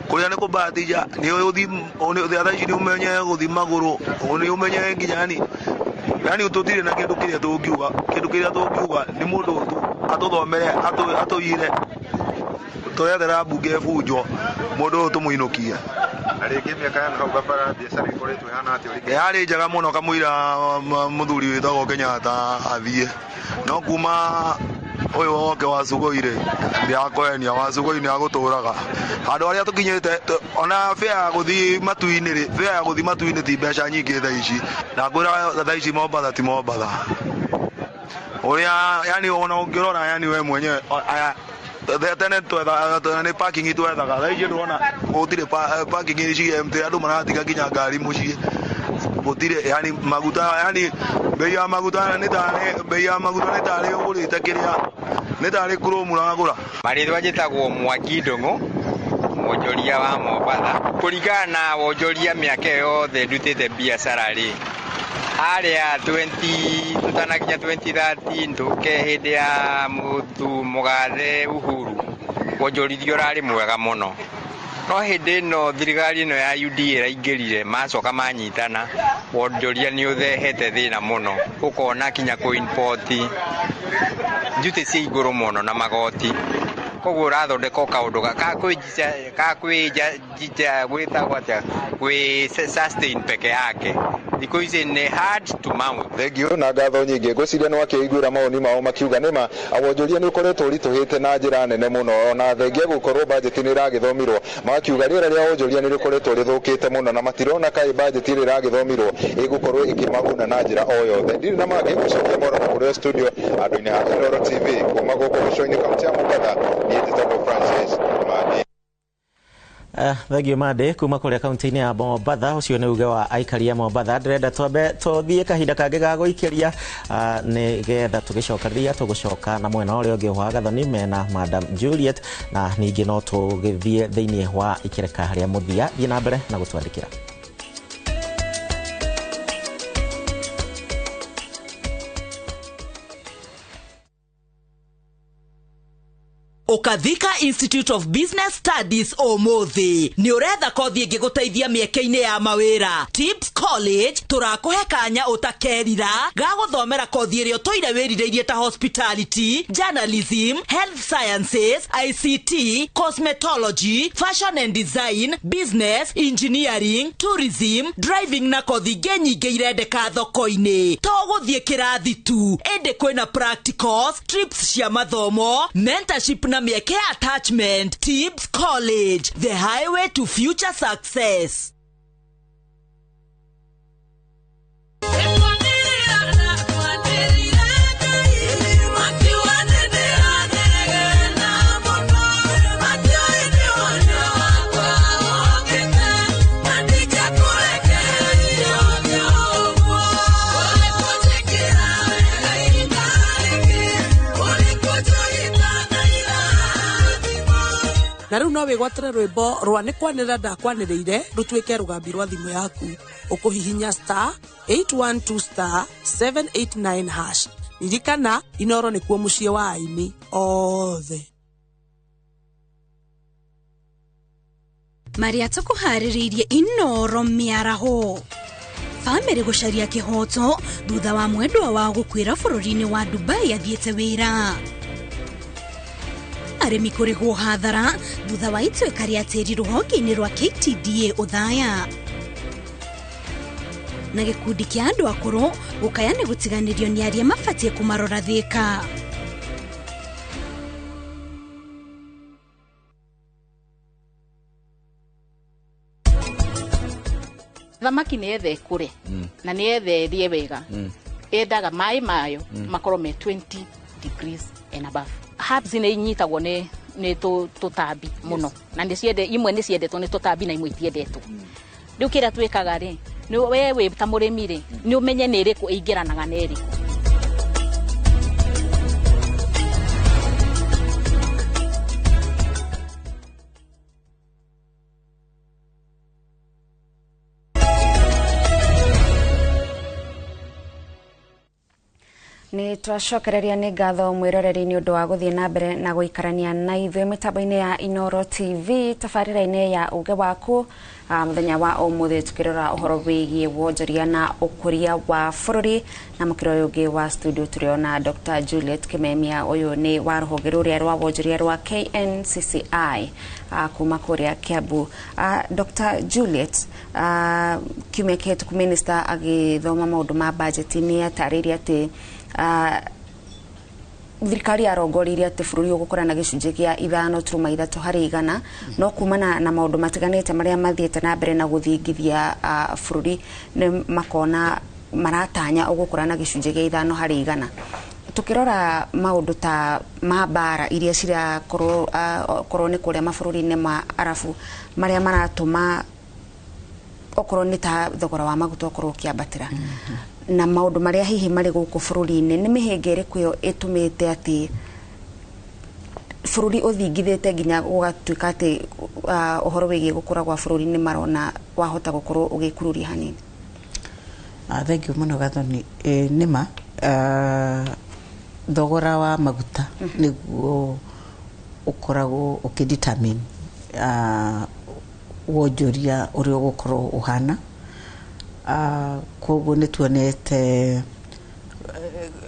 kũrĩa nĩ kũbahatisha, nĩ ũthi thaa ici nĩ ũmenye gũthi magũrũ, nĩ ũmenye nginya yani tũtirĩ na kĩndũ kĩrĩa tũngiuga, kĩndũ kĩrĩa tũngiuga nĩ mũndũ tu atũthomere, atũiyire, tũrethera mbunge ĩbunjwo, mũndũ ũyũ tũmũinũkie. Na rĩngĩ mĩaka ya hau gabara biacara ĩkoretwo ĩhana atĩa ũringithania? Yarĩ njega mũno kamũira mũthuri wĩtagwo Kenyatta athiĩ, no kuma ũyũ woke wa Sugoi rĩ, ndĩrakũhenia, wa Sugoi nĩ agũtũraga handũ harĩa tũkinyĩte. Ona fare ya gũthiĩ matu-inĩ rĩ, fare ya gũthiĩ matu-inĩ ti mbeca nyingĩ thaa ici, na ngwĩra thaa ici Mombatha ti Mombatha ũrĩa, yani ona ũngĩrora, yani we mwenyewe aya tene twetha nĩ parking twethaga, thaa ici ndĩrona gũtirĩ parking ici empty, andũ maratiga nginya ngari mũciĩ, gũtirĩ yani maguta, yani bei ya maguta nĩ tarĩ, bei ya maguta nĩ tarĩ ũgũrĩte kĩrĩa nĩ tarĩ chrome ũragũra. Marĩtwa njĩtagwo Mwangi Ndũng'ũ, mwonjoria wa Mombatha. Kũringana na wonjoria mĩaka ĩyo yothe ndutĩte biacara rĩ, harĩa 20 tũtanakinya 2013 tũke hĩndĩ ya mũthu mũgathe Uhuru, wonjorithia ũrarĩ mwega mũno, no hĩndĩ ĩno thirikari ĩno ya UDA ĩraingĩrire, macoka manyitana, wonjoria nĩ ũthehete thĩna mũno, ũkona kinya kũ import duty cia igũrũ mũno na magoti, koguo ũrathondeka o kaũndũ ka kwĩnjija gwĩtagwo atĩa, gwĩ sustain peke yake. Thikũ ici nĩ hard to mount. Thengiũ na ngatho nyingĩ, ngwĩciria nĩ wakĩiguĩra mawoni mao makiuga nĩma wonjoria nĩ ũkoretwo ũritũhĩte na njĩra nene mũno, ona thengia gũkorwo bajeti nĩ ĩragĩthomirwo, makiuga rĩera rĩa wonjoria nĩ rĩkoretwo rĩthũkĩte mũno na matirona kaĩ bajeti ĩrĩa ĩragĩthomirwo ĩgũkorwo ĩkĩmaguna na njĩra o yothe. Ndirĩ na mangĩ, gũcokia moro na kũrĩa studio andũ-inĩ a Inooro TV kuma gũkũ gĩcũa-inĩ, kaunti ya Mombatha, niĩ njĩtagwo Francis Mani. Thengio Mande kuma kũrĩa kaunti-inĩ ya Mombatha. Ũcio nĩ uge wa aikari a Mombatha. Ndĩrenda twambe tũthiĩ kahinda kangĩ ga gũikĩria nĩgetha tũgĩcokanĩrĩria tũgũcoka na mwena ũrĩa ũngĩ wa Gathoni mena Madam Juliet, na ningĩ no tũgĩthiĩ thĩinĩ wa ikereka rĩa mũthia. Thiĩ na mbere na gũtwandĩkĩra. Ũkathika Institute of Business Studies ũmũthĩ nĩ ũretha kothi ĩngĩgũteithia mĩeke-inĩ ya mawĩra. Tips College tũrakũhe kanya ũtakerira ga gũthomera kothi ĩrĩa ũtũire wĩrirĩirie ta hospitality, journalism, health sciences, ICT, cosmetology, fashion and design, business, engineering, tourism, driving na kothi ingĩ nyingĩ irendeka thoko-inĩ. To gũthiĩ kĩrathi tu, ĩndĩ kwĩna practicals, trips cia mathomo, mentorship na mĩeke ya attachment. Tips College, the highway to future success. Na rĩu no wĩgwatĩre rwĩmbo rwa nĩ kwanĩrĩra ndakwanĩrĩire rũtuĩke rũgambi rwa thimũ yaku. Ũkũhihinya star 812 star 789 hash. Ririkana Inoro nĩkuo mũciĩ wa aini othe. Marĩa tũkũharĩrĩirie Inoro mĩaraho. Bamĩrĩ gũcaria kĩhoto thutha wa mwendwa wa gũkuĩra bũrũri-inĩ wa Dubai athiĩte wĩra. Arĩmi kũrĩhwo hathara thutha wa ituĩka rĩa tĩri rũhonge-inĩ rwa KTDA Othaya. Na gĩkundi kĩa andũ akũrũ gũkaya nĩ gũtiganĩrio nĩ arĩa mabatiĩ kũmarora Thĩka. Thamaki nĩ yetha ĩkũre na nĩ yetha ĩrĩe wega, yendaga maĩ mayo makorwo me 20 degrees and above. Herbs nĩ inyitagwo nĩ tũtambi mũno, na nĩ ciende imwe nĩ ciendetwo nĩ tũtambi na imwe itiendetwo. Rĩu kĩrĩa twĩkaga rĩ, nĩ we wĩ ta mũrĩmi rĩ, nĩ ũmenye nĩ ĩrĩkũ ĩingĩranaga na ĩrĩkũ. Nĩ twacokereria nĩ ngatho mwĩroreri nĩ ũndũ wa gũthiĩ na mbere na gũikarania na ithuĩ mĩtambo-inĩ ya Inoro TV tabarĩra-inĩ ya Uge Waku. Mũthenya wa ũmũthĩ tukĩrora ũhoro wĩgiĩ wonjoria na ũkũria wa bũrũri, na mũkĩra ũyũ ũngĩ wa studio tũrĩona Dr. Juliet Kimemia, ũyũ nĩ wa rũhonge rũrĩa rwa wonjoria rwa KNCCI kuma kũrĩa Kiambu. Dr. Juliet, kiumia kĩhĩtũku minister agĩthoma maũndũ ma budget nĩ atarĩirie atĩ thirikari yarongoririe atĩ bũrũri ũgũkũra na gĩcunjĩ kĩa 5.3 harĩ igana, no kumana na maũndũ matiganĩte marĩa mathiĩte na mbere na gũthingithia bũrũri nĩ makona maratanya ũgũkũra na gĩcunjĩ kĩa 5 harĩ igana. Tukĩrora maũndũ ta ma mbara iria cirakorwo korwo nĩ kũrĩa mabũrũri-inĩ ma Arabu marĩa maratũma okorwo nĩ ta thogora wa maguta okorwo ũkĩambatĩra, na maũndũ marĩa hihi marĩ gũkũ bũrũri-inĩ, nĩ mĩhĩnga ĩrĩkũ ĩyo ĩtũmĩte atĩ bũrũri ũthingithĩte nginya gũgatuĩka atĩ ũhoro wĩgiĩ gũkũra gwa bũrũri nĩ marona wahota gũkorwo ũgĩkururia hanini? Thank you mũno Gathoni. Nĩma thogora wa maguta nĩguo ũkoragwo ũkĩdetermine wonjoria ũrĩa ũgũkorwo ũhana. Koguo nĩ tuonete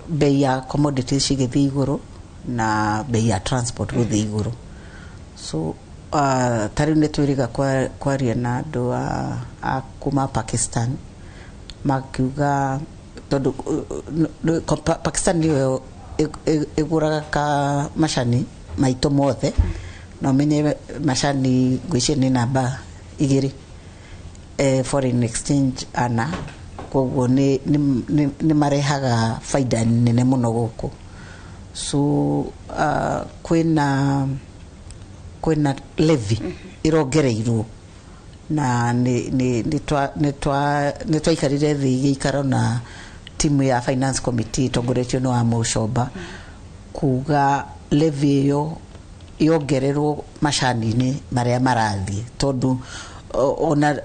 bei ya commodities cigĩthiĩ igũrũ na bei ya transport gũthiĩ igũrũ. So ta rĩu nĩ twĩrĩga kwaria na andũ a kuma Pakistan, makiuga tondũ Pakistan nĩyo ĩgũraga ka macani maitũ mothe, na ũmenye macani ngwĩciria nĩ namba 2 foreign exchange ana, koguo nĩ marehaga faida nene mũno gũkũ. So kwĩna levy ĩrongereirwo, na nĩ twaikarire thĩ gĩikaro na timu ya finance committee ĩtongoretio nĩ wa Mũcomba kuga levy ĩyo yongererwo macani-inĩ marĩa marathiĩ, tondũ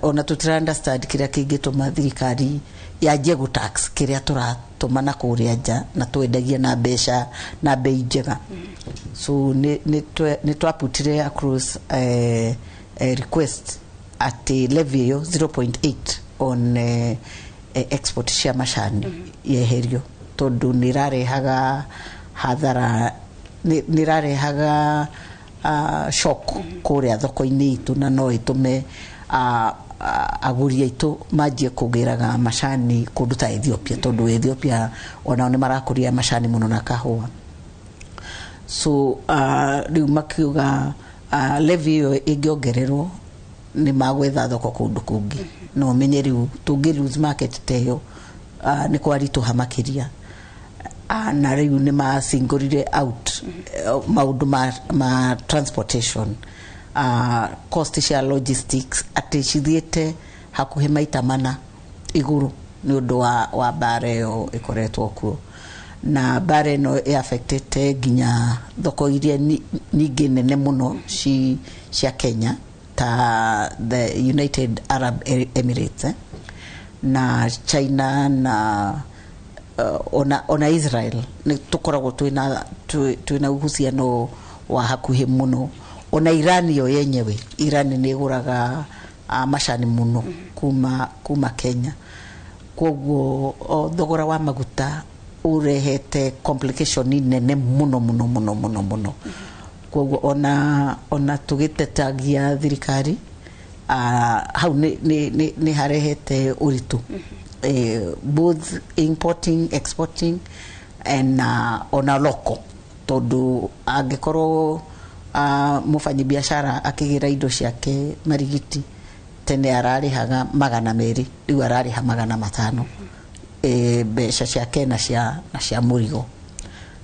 ona tũtira understand kĩrĩa kĩngĩtũma thirikari yanjie gũ tax kĩrĩa tũratũma na kũrĩa nja na twendagia na mbeca na bei njega. So nĩ twaputire across request atĩ levy ĩyo 0.8 on export cia macani yeherio, tondũ nĩ ĩrarehaga hathara, nĩ ĩrarehaga shock kũrĩa thoko-inĩ itũ, na no ĩtũme agũri aitũ manjie kũgĩraga macani kũndũ ta Ethiopia, tondũ Ethiopia onao nĩ marakũria macani mũno na kahũa. So rĩu makiuga levy ĩyo ĩngĩongererwo nĩ magwetha thoko kũndũ kũngĩ, no ũmenye rĩu tũngĩ lose market ta ĩyo nĩ kwaritũha makĩria. Na rĩu nĩ macingũrire out maũndũ ma transportation, cost cia logistics atĩ cithiĩte hakuhĩ maita mana igũrũ nĩ ũndũ wa mbara ĩyo ĩkoretwo kuo. Na mbara ĩno ĩaffectĩte nginya thoko iria ningĩ nene mũno cia Kenya ta the United Arab Emirates, na China na ona Israel. Nĩ tũkoragwo twĩna uhusiano wa hakuhĩ mũno. Ona Iran yo yenyewe, Iran nĩ ĩgũraga macani mũno kuma Kenya. Koguo thogora wa maguta ũrehete complication nene mũno mũno mũno mũno mũno. Koguo ona tũgĩtetagia thirikari, hau nĩ harehete ũritũ, both importing, exporting and ona local, tondũ angĩkorwo mũfanyi biashara akĩgĩra indo ciake marigiti tene ararĩhaga 200, rĩu ararĩha 500, mbeca ciake na cia mũrigo,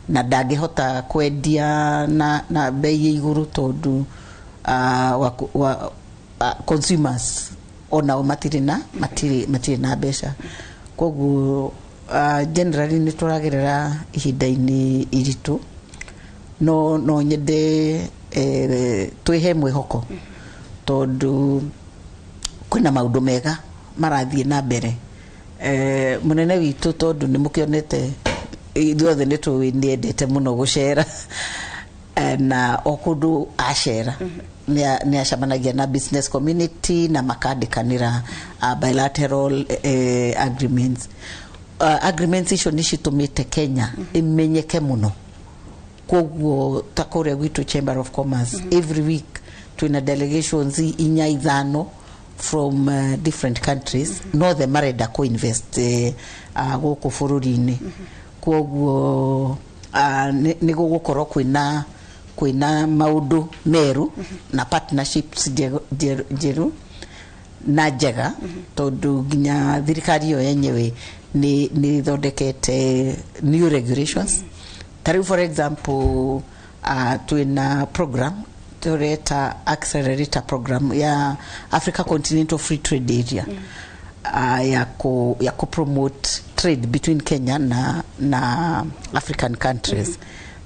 na ndangĩhota kwendia na bei ya igũrũ tondũ wa consumers onao matirĩ na mbeca. Koguo generally nĩ tũragerera ihinda-inĩ iritũ, no nyende twĩhe mwĩhoko tondũ kwĩna maũndũ mega marathiĩ na mbere. Mũnene witũ, tondũ nĩ mũkĩonete ithuothe nĩ tũĩ nĩ endete mũno gũcera, na o kũndũ acera nĩ acemanagia na business community na makandĩkanĩra bilateral agreements. Agreements icio nĩ citũmĩte Kenya ĩmenyeke mũno. Koguo ta kũrĩa gwitũ Chamber of Commerce, every week twĩna delegations inya, ithano from different countries, nothe marenda kũ-invest gũkũ bũrũri-inĩ. Koguo nĩ gũgũkorwo kwĩna maũndũ merũ na partnerships njerũ na njega, tondũ nginya thirikari ĩyo yenyewe nĩ ĩthondekete new regulations. Ta rĩu, for example, twĩna program tũreta accelerator program ya Africa Continental Free Trade Area, ya ku promote trade between Kenya na African countries.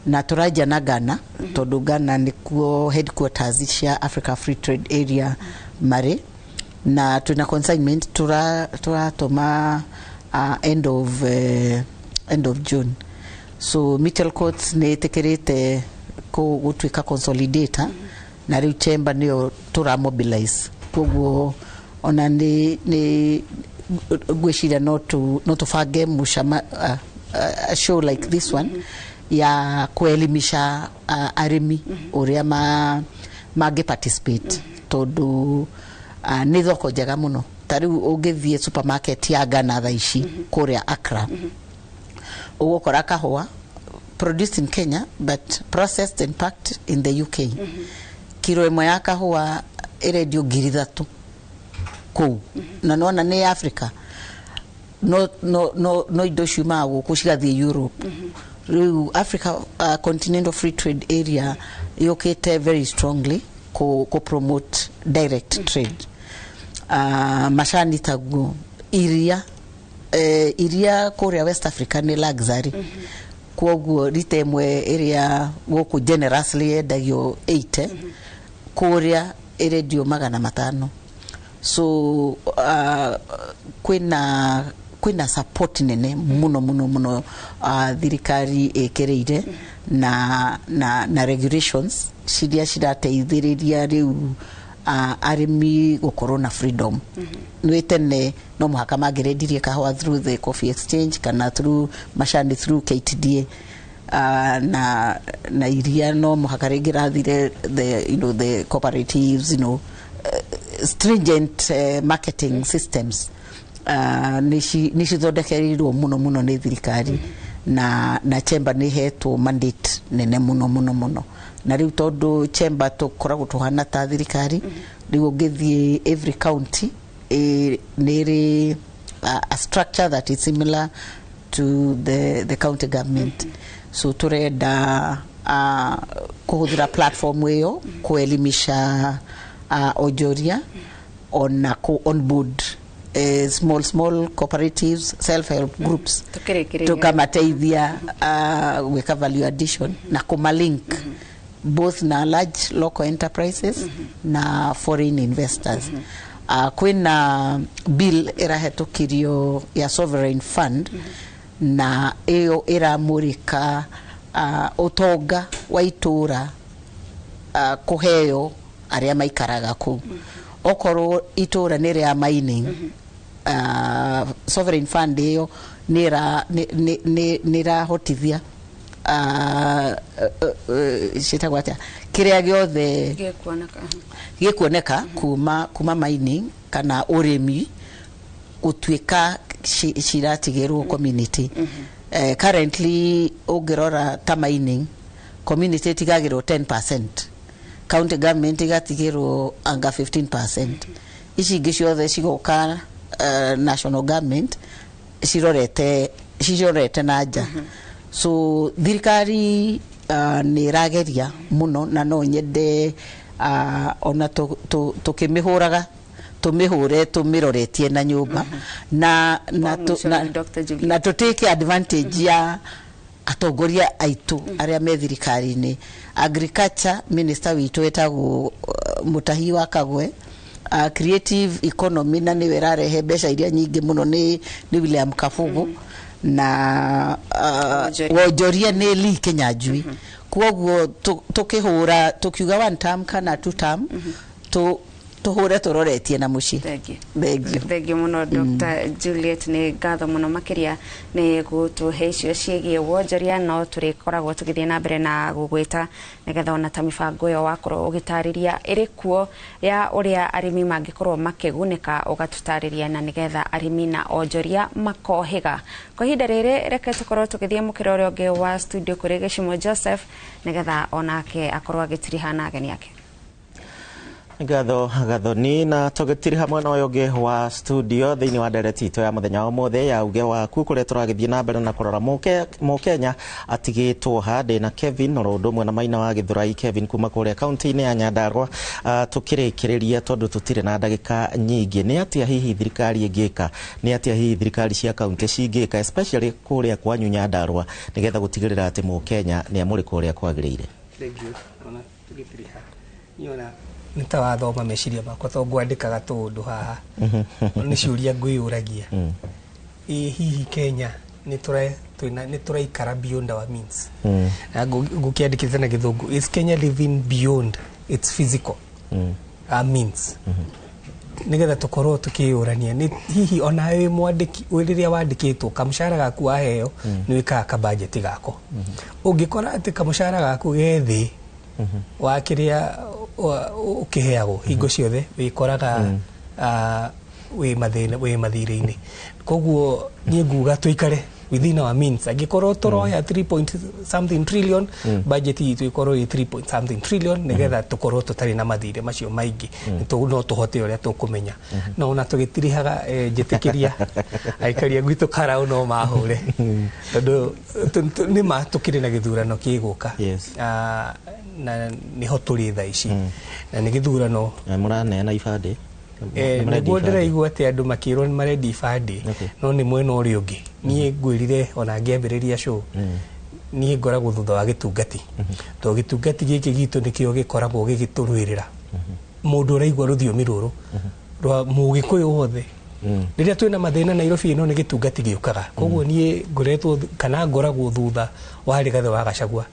Na tũranjia na Ghana tondũ Ghana nĩkuo headquarters cia Africa Free Trade Area marĩ, na twĩna consignment tũratũma end of June. So Mitchell Courts nĩ ĩtĩkĩrĩte gũtuĩka consolidator, na rĩu chamber nĩyo tũra mobilize. Koguo ona nĩ ngwĩciria no tũbange mũcama, a show like this one ya kuelimisha arĩmi ũrĩa mangĩ participate, tondũ nĩ thoko njega mũno. Ta rĩu ũngĩthiĩ supermarket ya Ghana thaa ici kũrĩa Accra, ũgũkora kahũa produced in Kenya but processed and packed in the UK. Kiro ĩmwe ya kahũa ĩrendio 3,000 kũu, na nona nĩ Africa, no indo ciumaga gũkũ cigathiĩ Europe. Rĩu Africa Continental Free Trade Area yũkĩte very strongly ku promote direct trade. Macani taguo, iria kũrĩa West Africa nĩ luxury. Kwoguo rita ĩmwe ĩrĩa gũkũ generously yendagio 80, kũrĩa ĩrendio 500. So kwĩna support nene mũno mũno mũno thirikari ĩkĩrĩire na regulations ciria cirateithĩrĩria rĩu arĩmi gũkorwo na freedom. Nĩ tene no mũhaka mangĩrendirie kahũa through the coffee exchange kana through macani through KTDA, na iria no mũhaka rĩngĩ rathire the you know the cooperatives, stringent marketing systems nĩ cithondekerirwo mũno mũno nĩ thirikari, na chamber nĩ hetwo mandate nene mũno mũno mũno. Na rĩu tondũ chamber tũkoragwo tũhana ta thirikari, rĩu ũngĩthiĩ every county nĩ ĩrĩ a structure that is similar to the county government. So turenda kũhũthĩra platform ĩyo kuelimisha onjoria ona ku onboard. small small cooperatives, self help groups, Tukĩrĩkĩrĩria. Tukamateithia gwĩka value addition na kũmalink both na large local enterprises na foreign investors. Kwĩna bill ĩrahetũkirio ya sovereign fund, na ĩyo ĩramũrĩka ũtonga wa itũra kũheo arĩa maikaraga kũu. Okorwo itũra nĩ rĩa mining, sovereign fund ĩyo nĩ ĩrahotithia ciĩtagwo atĩa, kĩrĩa gĩothe gĩkuoneka gĩkuoneka kuma mining kana ũrĩmi gũtuĩka ciratigĩrwo community. Currently ũngĩrora ta mining, community ĩtigagĩrwo 10%, county government ĩgatigĩrwo anga 15%, ici ingĩ ciothe cigoka national government cirorete na nja. So thirikari nĩ ĩrageria mũno, na no nyende ona tũkĩmĩhũraga tũmĩhũre tũmĩroretie na nyũmba na, Dr. Juliet. Na tũtake advantage ya atongoria aitũ arĩa me thirikari-inĩ. Agriculture minister witũ etagwo Mutahi wa Kagwe, creative economy, na nĩwe ĩrarehe mbeca iria nyingĩ mũno, nĩ William Kabugu, na wonjoria nĩ Lee Kinyanjui. Koguo tũkĩhũra tũkiuga one term kana two term, tũhũre tũroretie na mũciĩ. Thengiũ. Thengiũ. Thengiũ mũno, Dr. Juliet, nĩ ngatho mũno makĩria nĩ gũtũhe icio ciĩgiĩ wonjoria. No tũrĩkoragwo tũgĩthiĩ na mbere na gũgwĩta nĩgetha ona ta mĩbango ĩyo wakorwo ũgĩtarĩria ĩrĩ kuo ya ũrĩa arĩmi mangĩkorwo makĩgunĩka, ũgatũtarĩria na nĩgetha arĩmi na onjoria makohĩga. Kwa ihinda rĩrĩ, reke tũkorwo tũgĩthiĩ mũkĩra ũrĩa ũngĩ wa studio kũrĩ Gĩcimo Joseph nĩgetha onake akorwo agĩtiriha na ageni ake. Ngatho Gathoni, na tũgĩtiriha mwena ũyũ ũngĩ wa studio thĩinĩ wa ndereti itũ ya mũthenya wa ũmũthĩ ya uge waku, kũrĩa tũragĩthiĩ na mbere na kũrora mũkenya atigĩtwo ha. Ndĩ na Kevin oro ũndũ ũmwe na Maina wa Gĩthũrai Kevin kuma kũrĩa kaunti-inĩ ya Nyandarua. Tũkĩrĩkĩrĩria, tondũ tũtirĩ na ndagĩka nyingĩ, nĩ atĩa hihi thirikari ĩngĩka, nĩ atĩa hihi thirikari cia kaunti cingĩka, especially kũrĩa kwanyu Nyandarua, nĩgetha gũtigĩrĩra atĩ mũkenya nĩ amũrĩka ũrĩa kwagĩrĩire? Thank you. Ona tũgĩtiriha niona nĩ ta wathoma meciria makwa, to ngwandĩkaga tũũndũ haha nĩ ciũria ngwĩyũragia. Ĩ hihi Kenya nĩ tũraikara beyond our means? Na ngũkĩandĩkĩte na Gĩthũngũ, "Is Kenya living beyond its physical means?" Nĩgetha tũkorwo tũkĩyũrania nĩ hihi ona wĩ mwandĩki, rĩrĩa wandĩkĩtwo kamũcara gaku waheo, nĩ wĩkaga kabajeti gako, ũngĩkora atĩ kamũcara gaku ge thĩ wa kĩrĩa ũkĩheagwo hingo ciothe, wĩkoraga wĩ mathĩna, wĩ mathirĩ-inĩ. Koguo niĩ nguga tũikare within our means. Angĩkorwo tũroya 3 point something trillion, budget itũ ĩkorwo ĩ 3 point something trillion, nĩgetha tũkorwo tũtarĩ na mathirĩ macio maingĩ. No tũhote ũrĩa tũkũmenya. No ona tũgĩtirihaga, njĩtĩkĩria aikaria gwitũ Karau no mahũre, tondũ nĩ ma tũkĩrĩ na gĩthurano gĩgũka. Na nĩho tũrĩ thaa ici, na nĩ gĩthurano. Mũraneana ibandĩ? Nĩguo ndĩraigua atĩ andũ makĩrwo nĩ marendia ibandĩ, no nĩ mwena ũrĩa ũngĩ niĩ ngwĩrire ona ngĩambĩrĩria show, niĩ ngoragwo thutha wa gĩtungati, tondũ gĩtungati gĩkĩ gitũ nĩkĩo gĩkoragwo gĩgĩtũrũĩrĩra. Mũndũ ũraigua rũthiomi rũrũ rwa mũgĩkũyũ wothe, rĩrĩa twĩna mathĩna Nairobi ĩno, nĩ gĩtungati gĩũkaga. Koguo niĩ ngoretwo kana ngoragwo thutha wa Rigathĩ wa Gachagua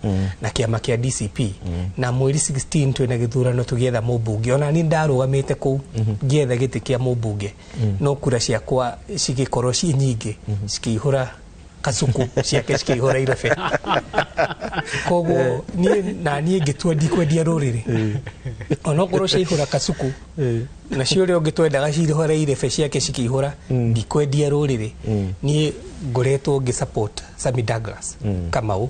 na kĩama kĩa DCP. Na mweri 16 twĩna gĩthurano tũgĩetha mũmbunge. Ona niĩ ndarũgamĩte kũu ngĩetha gĩtĩ kĩa mũmbunge, no kura ciakwa cigĩkorwo ciĩ nyingĩ, cikĩihũra kasuku ciake, cikĩihũra irebe. Koguo niĩ na niĩ ngĩtua ndikwendia rũrĩrĩ, onokorwo ciaihũra kasuku nacio ũrĩa ũngĩ twendaga cihũre irebe ciake cikĩihũra, ndikwendia rũrĩrĩ. Niĩ ngoretwo ngĩ support Sami Douglas Kamau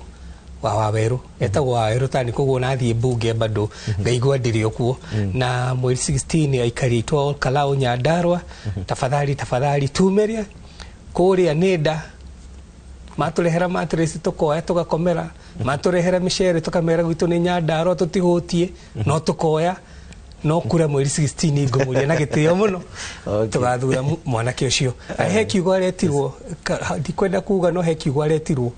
wa Wawerũ, etagwo Wawerũ tani. Koguo nathiĩ mbunge bado ngaigua ndĩrĩ o kuo. Na mweri 16, aikari aitũ a Kalau Nyandarua, tafadhali, tafadhali, tumeria kũrĩa nĩnda matũrehera matresi tũkoya tũgakomera, matũrehera mĩcere tũkamera gwitũ nĩ Nyandarua tũtihũtie, no tũkoya No kura mweri 16 ngũmũria na gĩtĩo mũno tũgathura mwanake ũcio. He kiugo aretirwo, ndikwenda kuga, no he kiugo aretirwo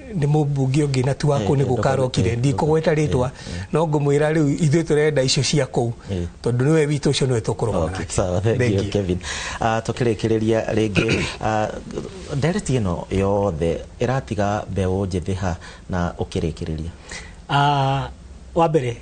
nĩ mũmbunge ũngĩ na tu waku nĩ gũkarokire, ndikũgweta rĩtwa, no ngũmwĩra rĩu ithuĩ tũrenda icio cia kũu tondũ nĩwe witũ ũcio nĩwe tũkũrũgama nake. Sawa, thank you Kevin. Tũkĩrĩkĩrĩria rĩngĩ, ndereti ĩno yothe ĩratiga mbeũ njĩthĩ ha na ũkĩrĩkĩrĩria? Wa mbere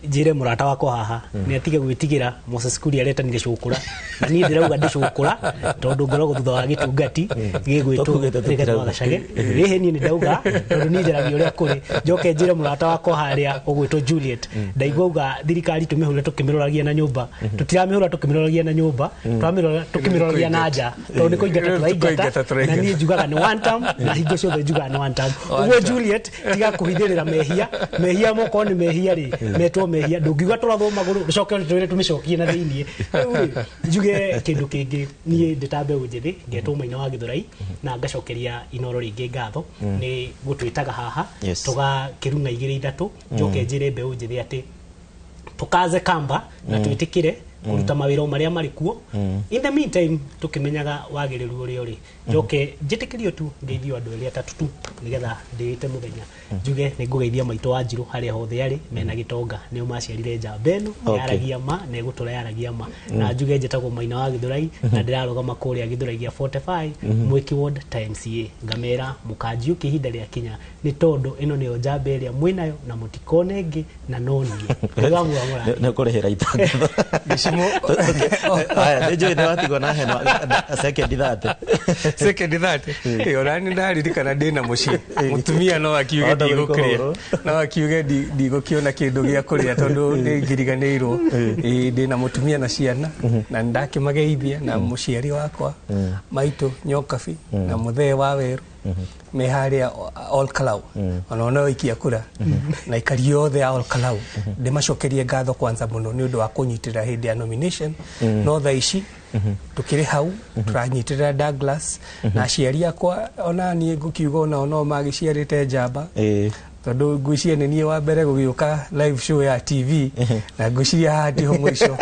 njire murata wakwa haha ni atige gwitigira Moses Kuria aretanire cukura, na niĩ ndĩrauga ndĩcukura tondũ ngoragwo thutha wa gĩtungati gĩgwĩtwo Rigathi wa Gachage. Rĩhĩ niĩ nĩndauga tondũ niĩ njaragia ũrĩa kũrĩ. Njoke njĩre mũrata wakwa harĩa ũgwĩtwo Juliet, ndaigua auga thirikari tũmĩhũre tũkĩmĩroragia na nyũmba, tũtiramĩhũra tũkĩmĩroragia na nyũmba, tũramĩrora tũkĩmĩroragia na nja tondũ nĩ kũingata tũraingata, na niĩ njugaga nĩ one term, na hingo ciothe njugaga nĩ one term. Ũguo Juliet, tiga kũhithĩrĩra mehia, mehia mokorwo nĩ mehia rĩ metwo mehia, ndũngiuga tũrathwo magũrũ ũcoke twĩre tũmĩcokie na thĩiniĩ. Rĩu rĩ njuge kĩndũ kĩngĩ, niĩ ndĩ ta mbeũ njĩthĩ ngetwo Maina wa Gĩthũrai na ngacokeria Inoro rĩngĩ ngatho nĩ gũtwĩtaga haha tũgakĩrung'a igĩrĩ ithatũ. Njoke njĩre mbeũ njĩthĩ atĩ tũkaze kamba na twĩtĩkĩre kũruta mawĩra o marĩa marĩ kuo. In the meantime tũkĩmenyaga wagĩrĩru ũrĩa ũrĩ. Njoke njĩtĩkĩrio tu ngeithio andũ erĩ atatũ tu nĩgetha ndĩĩte mũthenya. Njuge nĩ ngũgeithia maitũ wa Njirũ harĩa hothe arĩ mena gĩtonga, nĩo maciarire njamba ĩno yaragia ma na ĩgũtũra yaragia ma. Na njuge njĩtagwo Maina wa Gĩthũrai na ndĩrarũgama kũrĩa Gĩthũrai gĩa 45 Mwĩki Ward ta MCA. Ngamera mũkanjiũkia ihinda rĩa kinya nĩ tondũ ĩno nĩyo njamba ĩrĩa mwĩnayo na mũtikone ĩngĩ na no niĩ. Nĩ ũkũrĩhĩra itangatho. Aya, nĩ njũĩ nĩ watigwo na hena second 30. Second 30. Ona nĩ ndaririkana ndĩna mũciĩ mũtumia no akiuge ndigũkĩrĩa, no akiuge ndigũkĩona kĩndũ gĩa kũrĩa tondũ nĩ ngiriganĩirwo. Ndĩna mũtumia na ciana na nĩndakĩmageithia na mũciari wakwa maitũ Nyokabi na mũthee wa Werũ me harĩa Ol Kalou, ona no ikia kura na ikari yothe ya Ol Kalou. Ndĩmacokerie ngatho kwanza mũno nĩ ũndũ wa kũnyitĩrĩra hĩndĩ ya nomination. No thaa ici tukĩrĩ hau tũranyitĩrĩra Douglas na aciari akwa, ona niĩ ngũkiuga onao no magĩciarĩte njamba tondũ ngwĩciria nĩ niĩ wa mbere gũgĩũka live show ya TV na ngwĩciria haha tiho mũico,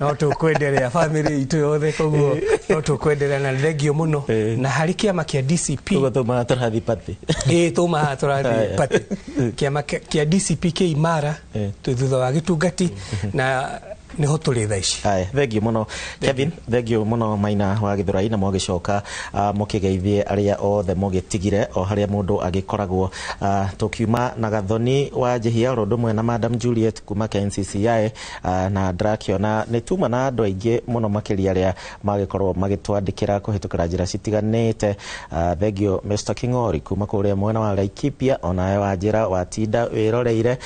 no tũkwenderea family itũ yothe, koguo no tũkwenderea na thengio mũno. Na harĩ kĩama kĩa DCP ũguo tũmaha tũrathiĩ party. Ĩĩ, tũmaha tũrathiĩ party. Kĩama kĩa DCP kĩ imara, twĩ thutha wa gĩtungati na niho tũrĩ thaa ici. Aya, thengio mũno Kevin, thengio mũno Maina wa Gĩthũrai, na mwagĩcoka mũkĩgeithie arĩa othe mũgĩtigire o harĩa mũndũ agĩkoragwo. Tũkiuma na Gathoni wa Njihia oro ũndũ ũmwe na Madam Juliet kuma KNCCI, na ndĩrakĩona nĩ tuma na andũ aingĩ mũno makĩria arĩa magĩkorwo magĩtwandĩkĩra kũhĩtũkĩra njĩra citiganĩte. Thengio Mr King'ori kuma kũrĩa mwena wa Laikipia, onawe wanjĩra watinda wĩroreire.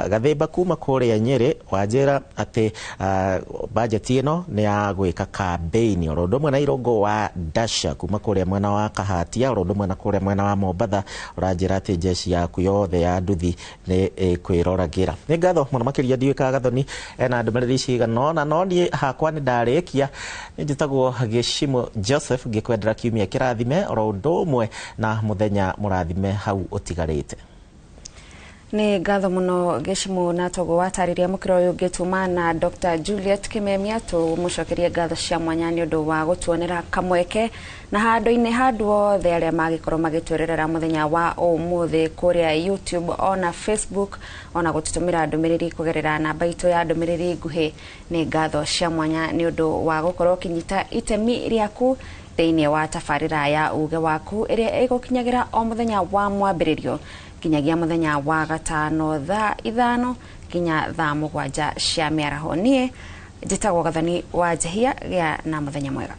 Gathĩmba kuma kũrĩa Nyĩrĩ wanjĩra atĩ bajeti ĩno nĩ ya gwĩka campaign, oro ũndũ ũmwe na Irũngũ wa Dasha kuma kũrĩa mwena wa Kahatia, oro ũndũ ũmwe na kũrĩa mwena wa Mombatha ũranjĩra atĩ jeshi yaku yothe ya nduthi nĩ ĩkwĩroragĩra. Nĩ ngatho mũno makĩria, ndiũĩ kana Gathoni ena ndũmĩrĩri cigana ũna, no niĩ hakwa nĩ ndarĩkia. Nĩ njĩtagwo Gĩcimo Joseph, ngĩkwendera kiumia kĩrathime oro ũndũ ũmwe na mũthenya mũrathime hau ũtigarĩte. Nĩ ngatho mũno Gĩcimo na togo watarĩria mũkĩra ũyũ ũngĩ na Dr. Juliet Kimemia, tũmũcokerie ngatho cia mwanya nĩ ũndũ wa gũtuonera kamweke na handũ-inĩ handũ othe arĩa magĩkorwo magĩtwererera mũthenya wa ũmũthĩ kũrĩa YouTube ona Facebook, ona gũtũtũmĩra ndũmĩrĩri kũgerera namba itũ ya ndũmĩrĩri nguhĩ. Nĩ ngatho cia mwanya nĩ ũndũ wa gũkorwo ũkĩnyita itemi rĩaku thĩinĩ wa tabarĩra ya uge waku ĩrĩa ĩgũkinyagĩra o mũthenya wa mwambĩrĩrio kinyagia mũthenya wa gatano thaa 5 nginya thaa 7 cia mĩaraho. Niĩ njĩtagwo Gathoni wa Njihia, gĩa na mũthenya mwega.